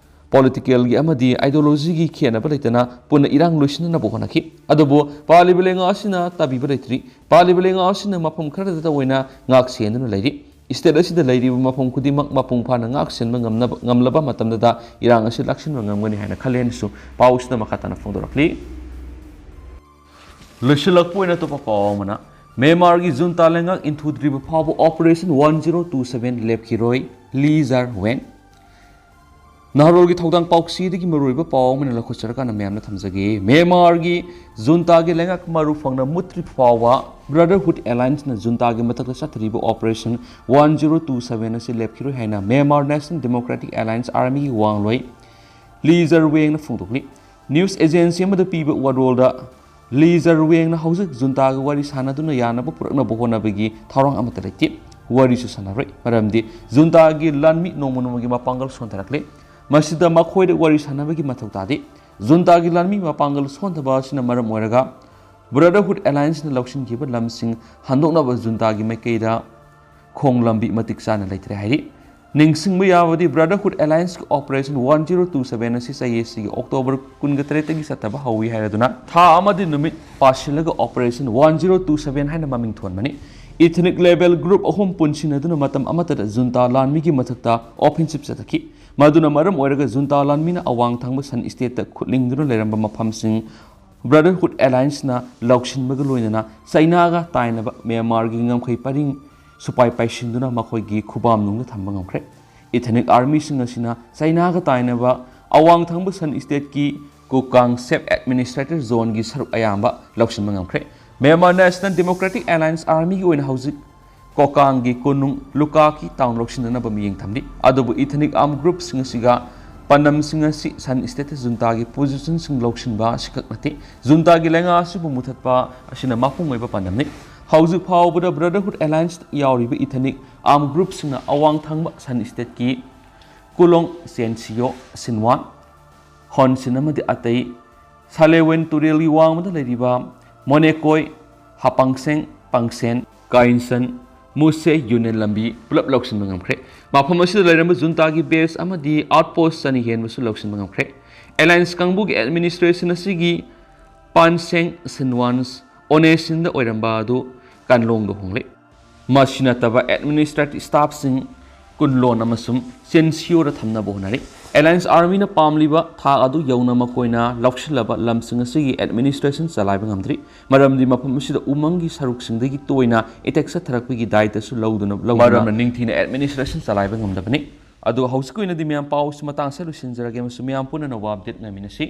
ꯄꯣꯂꯤꯇꯤꯀꯦꯜꯒꯤ ꯑꯃꯗꯤ ꯑꯥꯏꯗꯤꯌꯣꯂꯣꯖꯤꯒꯤ ꯈꯦꯠꯅꯕ ꯂꯩꯇꯅ ꯄꯨꯟꯅ ꯏꯔꯥꯡ ꯂꯣꯏꯁꯤꯟꯅꯅꯕ ꯍꯣꯠꯅꯈꯤ꯫ ꯑꯗꯨꯕꯨ ꯄꯥꯜꯂꯤꯕ ꯂꯩꯉꯥꯛ ꯑꯁꯤꯅ ꯇꯥꯕꯤꯕ ꯂꯩꯇ꯭ꯔꯤ꯫ ꯄꯥꯜꯂꯤꯕ ꯂꯩꯉꯥꯛ ꯑꯁꯤꯅ ꯃꯐꯝ ꯈꯔꯗꯇ ꯑꯣꯏꯅ ꯉꯥꯛ ꯁꯦꯟꯗꯨꯅ ꯂꯩꯔꯤ꯫ ꯁ꯭ꯇꯦꯠ ꯑꯁꯤꯗ ꯂꯩꯔꯤꯕ ꯃꯐꯝ ꯈꯨꯗꯤꯡꯃꯛ ꯃꯄꯨꯡ ꯐꯥꯅ ꯉꯥꯛ ꯁꯦꯟꯕ ꯉꯝꯅꯕ, ꯉꯝꯂꯕ ꯃꯇꯝꯗꯗ ꯏꯔꯥꯡ ꯑꯁꯤ ꯂꯥꯛꯁꯤꯟꯕ ꯉꯝꯒꯅꯤ ꯍꯥꯏꯅ ꯈꯜꯂꯤ ꯍꯥꯏꯅꯁꯨ ꯄꯥꯎ ꯑꯁꯤꯗ ꯃꯈꯥ ꯇꯥꯅ ꯐꯣꯡꯗꯣꯔꯛꯂꯤ꯫ ꯂꯣꯏꯁꯤꯜꯂꯛꯄ ꯑꯣꯏꯅ ꯑꯇꯣꯞꯄ ꯄꯥꯎ ꯑꯃꯅ, ꯃ꯭ꯌꯥꯟꯃꯥꯔꯒꯤ ꯖꯨꯟꯇꯥ ꯂꯩꯉꯥꯛ ꯏꯟꯊꯨꯗ꯭ꯔꯤꯕ ꯐꯥꯎꯕ operation one zero two seven ꯂꯦꯞꯈꯤꯔꯣꯏ, ꯂꯤ ꯖꯥꯔ ꯋꯦꯡ꯫ ꯅꯍꯥꯔꯣꯜꯒꯤ ꯊꯧꯗꯥꯡ ꯄꯥꯎꯆꯦꯗꯒꯤ ꯃꯔꯨꯑꯣꯏꯕ ꯄꯥꯎ ꯑꯃ ꯑꯣꯏꯅ ꯂꯧꯈꯠꯆꯔꯀꯥꯟꯗ ꯃꯌꯥꯝꯅ ꯊꯝꯖꯒꯦ꯫ ꯃ꯭ꯌꯥꯟꯃꯥꯔꯒꯤ ꯖꯨꯟꯇꯥꯒꯤ ꯂꯩꯉꯥꯛ ꯃꯔꯨ ꯐꯪꯅ ꯃꯨꯠꯇ꯭ꯔꯤ ꯐꯥꯎꯕ ꯕ꯭ꯔꯗꯔꯍꯨꯗ ꯑꯦꯂꯥꯏꯟꯁꯅ ꯖꯨꯟꯇꯥꯒꯤ ꯃꯊꯛꯇ ꯆꯠꯊꯔꯤꯕ operation one zero two seven ꯑꯁꯤ ꯂꯦꯞꯈꯤꯔꯣꯏ ꯍꯥꯏꯅ ꯃ꯭ꯌꯥꯟꯃꯥꯔ ꯅꯦꯁꯅꯦꯜ ꯗꯦꯃꯣꯀ꯭ꯔꯦꯇꯤꯛ ꯑꯦꯂꯥꯏꯟꯁ ꯑꯥꯔꯃꯤꯒꯤ ꯋꯥ ꯉꯥꯡꯂꯣꯏ ꯂꯤ ꯖꯔꯋꯦꯡꯅ ꯐꯣꯡꯗꯣꯛꯂꯤ꯫ ꯅ꯭ꯌꯨꯁ ꯑꯦꯖꯦꯟꯁꯤ ꯑꯃꯗ ꯄꯤꯕ ꯋꯥꯔꯣꯜꯗ ꯂꯤ ꯖꯔꯋꯦꯡꯅ ꯍꯧꯖꯤꯛ ꯖꯨꯟꯇꯥꯒ ꯋꯥꯔꯤ ꯁꯥꯟꯅꯗꯨꯅ ꯌꯥꯅꯕ ꯄꯨꯔꯛꯅꯕ ꯍꯣꯠꯅꯕꯒꯤ ꯊꯧꯔꯥꯡ ꯑꯃꯠꯇ ꯂꯩꯇꯦ꯫ ꯋꯥꯔꯤꯁꯨ ꯁꯥꯟꯅꯔꯣꯏ, ꯃꯔꯝꯗꯤ ꯖꯨꯟꯇꯥꯒꯤ ꯂꯥꯟꯃꯤ ꯅꯣꯡꯃ ꯅꯣꯡꯃꯒꯤ ꯃꯄꯥꯡꯒꯜ ꯁꯣꯟꯊꯔꯛꯂꯦ꯫ ꯃꯁꯤꯗ ꯃꯈꯣꯏꯗ ꯋꯥꯔꯤ ꯁꯥꯟꯅꯕꯒꯤ ꯃꯊꯧ ꯇꯥꯗꯦ꯫ ꯖꯨꯟꯇꯥꯒꯤ ꯂꯥꯟꯃꯤ ꯃꯄꯥꯡꯒꯜ ꯁꯣꯟꯊꯕ ꯑꯁꯤꯅ ꯃꯔꯝ ꯑꯣꯏꯔꯒ ꯕ꯭ꯔꯗꯔꯍꯨꯗ ꯑꯦꯂꯥꯏꯟꯁꯅ ꯂꯧꯁꯤꯟꯈꯤꯕ ꯂꯝꯁꯤꯡ ꯍꯟꯗꯣꯛꯅꯕ ꯖꯨꯟꯇꯥꯒꯤ ꯃꯥꯏꯀꯩꯗ ꯈꯣꯡ ꯂꯝꯕꯤ ꯃꯇꯤꯛ ꯆꯥꯅ ꯂꯩꯇ꯭ꯔꯦ ꯍꯥꯏꯔꯤ꯫ ꯅꯤꯡꯁꯤꯡꯕ ꯌꯥꯕꯗꯤ, Brotherhood Allianceꯀꯤ Operation one zero two seven ꯑꯁꯤ ꯆꯍꯤ ꯑꯁꯤꯒꯤ October ꯀꯨꯟꯒ ꯇꯔꯦꯠꯇꯒꯤ ꯆꯠꯊꯕ ꯍꯧꯏ ꯍꯥꯏꯔꯗꯨꯅ, ꯊꯥ ꯑꯃꯗꯤ ꯅꯨꯃꯤꯠ ꯄꯥꯁꯤꯜꯂꯒ Operation one zero two seven ꯍꯥꯏꯅ ꯃꯃꯤꯡ ꯊꯣꯟꯕꯅꯤ꯫ Ethnic level group ꯑꯍꯨꯝ ꯄꯨꯟꯁꯤꯟꯅꯗꯨꯅ ꯃꯇꯝ ꯑꯃꯠꯇꯗ junta ꯂꯥꯟꯃꯤꯒꯤ ꯃꯊꯛꯇ offensive ꯆꯠꯊꯈꯤ꯫ ꯃꯗꯨꯅ ꯃꯔꯝ ꯑꯣꯏꯔꯒ junta ꯂꯥꯟꯃꯤꯅ ꯑꯋꯥꯡ ꯊꯪꯕ Shan stateꯇ ꯈꯨꯠꯂꯤꯡꯗꯨꯅ ꯂꯩꯔꯝꯕ ꯃꯐꯝꯁꯤꯡ Brotherhood Allianceꯅ ꯂꯧꯁꯤꯟꯕꯒ ꯂꯣꯏꯅꯅ ꯆꯩꯅꯥꯒ ꯇꯥꯏꯅꯕ ꯃ꯭ꯌꯥꯟꯃꯥꯔꯒꯤ ꯉꯝꯈꯩ ꯄꯔꯤꯡ ꯁꯨꯄꯥꯏ ꯄꯥꯏꯁꯤꯟꯗꯨꯅ ꯃꯈꯣꯏꯒꯤ ꯈꯨꯕꯥꯝꯅꯨꯡꯗ ꯊꯝꯕ ꯉꯝꯈ꯭ꯔꯦ꯫ Ethnic armyꯁꯤꯡ ꯑꯁꯤꯅ ꯆꯩꯅꯥꯒ ꯇꯥꯏꯅꯕ ꯑꯋꯥꯡ ꯊꯪꯕ Shan stateꯀꯤ Kokang Self Administrative Zoneꯒꯤ ꯁꯔꯨꯛ ꯑꯌꯥꯝꯕ ꯂꯧꯁꯤꯟꯕ ꯉꯝꯈ꯭ꯔꯦ꯫ Myanmar National Democratic Alliance Armyꯒꯤ ꯑꯣꯏꯅ ꯍꯧꯖꯤꯛ Kokangꯒꯤ ꯀꯣꯅꯨꯡ Lukaki town ꯂꯧꯁꯤꯟꯅꯅꯕ ꯃꯤꯠꯌꯦꯡ ꯊꯝꯂꯤ꯫ ꯑꯗꯨꯕꯨ ethnic armed groupꯁꯤꯡ ꯑꯁꯤꯒ ꯄꯥꯟꯗꯝꯁꯤꯡ ꯑꯁꯤ Shan stateꯇ juntaꯒꯤ positionꯁꯤꯡ ꯂꯧꯁꯤꯟꯕ ꯑꯁꯤꯈꯛ ꯅꯠꯇꯦ, juntaꯒꯤ ꯂꯩꯉꯥꯛ ꯑꯁꯤꯕꯨ ꯃꯨꯊꯠꯄ ꯑꯁꯤꯅ ꯃꯄꯨꯡ ꯑꯣꯏꯕ ꯄꯥꯟꯗꯝꯅꯤ꯫ ꯍꯧꯖꯤꯛ ꯐꯥꯎꯕꯗ Brotherhood Alliance ꯌꯥꯎꯔꯤꯕ ethnic armed groupꯁꯤꯡꯅ ꯑꯋꯥꯡ ꯊꯪꯕ Shan stateꯀꯤ Kulong, Siencio, Sinwan, Hon Sin ꯑꯃꯗꯤ ꯑꯇꯩ ꯁꯥꯂꯦꯋꯦꯟ ꯇꯨꯔꯦꯜꯒꯤ ꯋꯥꯡꯃꯗ ꯂꯩꯔꯤꯕ ꯃꯣꯅꯦꯀꯣꯏ, ꯍꯥꯄꯥꯡꯁꯦꯡ, ꯄꯥꯡꯁꯦꯟ, ꯀꯥꯏꯟꯁꯟ, ꯃꯨꯁꯦ ꯌꯨꯅꯤꯌꯟ ꯂꯝꯕꯤ ꯄꯨꯂꯞ ꯂꯧꯁꯤꯟꯕ ꯉꯝꯈ꯭ꯔꯦ꯫ ꯃꯐꯝ ꯑꯁꯤꯗ ꯂꯩꯔꯝꯕ juntaꯒꯤ base ꯑꯃꯗꯤ outpost ꯆꯅꯤ ꯍꯦꯟꯕꯁꯨ ꯂꯧꯁꯤꯟꯕ ꯉꯝꯈ꯭ꯔꯦ꯫ Alliance ꯀꯥꯡꯕꯨꯒꯤ administration ꯑꯁꯤꯒꯤ ꯄꯥꯟꯁꯦꯡ ꯁꯤꯟꯋꯥꯟꯁ ꯑꯣꯅꯦꯁꯤꯟꯗ ꯑꯣꯏꯔꯝꯕ ꯑꯗꯨ ꯀꯥꯟꯂꯣꯡꯗ ꯍꯣꯡꯂꯦ꯫ ꯃꯁꯤ ꯅꯠꯇꯕ administrative staffꯁꯤꯡ ꯀꯨꯟꯂꯣꯟ ꯑꯃꯁꯨꯡ ꯁꯦꯟꯁꯤꯌꯣꯗ ꯊꯝꯅꯕ ꯍꯣꯠꯅꯔꯤ꯫ Alliance Armyꯅ ꯄꯥꯝꯂꯤꯕ ꯊꯥꯛ ꯑꯗꯨ ꯌꯧꯅ ꯃꯈꯣꯏꯅ ꯂꯧꯁꯤꯜꯂꯕ ꯂꯝꯁꯤꯡ ꯑꯁꯤꯒꯤ administration ꯆꯂꯥꯏꯕ ꯉꯝꯗ꯭ꯔꯤ, ꯃꯔꯝꯗꯤ ꯃꯐꯝ ꯑꯁꯤꯗ ꯎꯃꯪꯒꯤ ꯁꯔꯨꯛꯁꯤꯡꯗꯒꯤ ꯇꯣꯏꯅ attack ꯆꯠꯊꯔꯛꯄꯒꯤ ꯗꯥꯏꯇꯁꯨ ꯂꯧꯗꯨꯅ ꯂꯧꯗꯨꯅ ꯃꯔꯝꯅ ꯅꯤꯡꯊꯤꯅ administration ꯆꯂꯥꯏꯕ ꯉꯝꯗꯕꯅꯤ꯫ ꯑꯗꯨ ꯍꯧꯖꯤꯛꯀꯤ ꯑꯣꯏꯅꯗꯤ ꯃꯌꯥꯝ ꯄꯥꯎꯁꯤ ꯃꯇꯥꯡ ꯑꯁꯤꯗ ꯂꯣꯏꯁꯤꯟꯖꯔꯒꯦ ꯑꯃꯁꯨꯡ ꯃꯌꯥꯝ ꯄꯨꯟꯅ ꯑꯅꯧꯕ update ꯉꯥꯏꯃꯤꯟꯅꯁꯤ꯫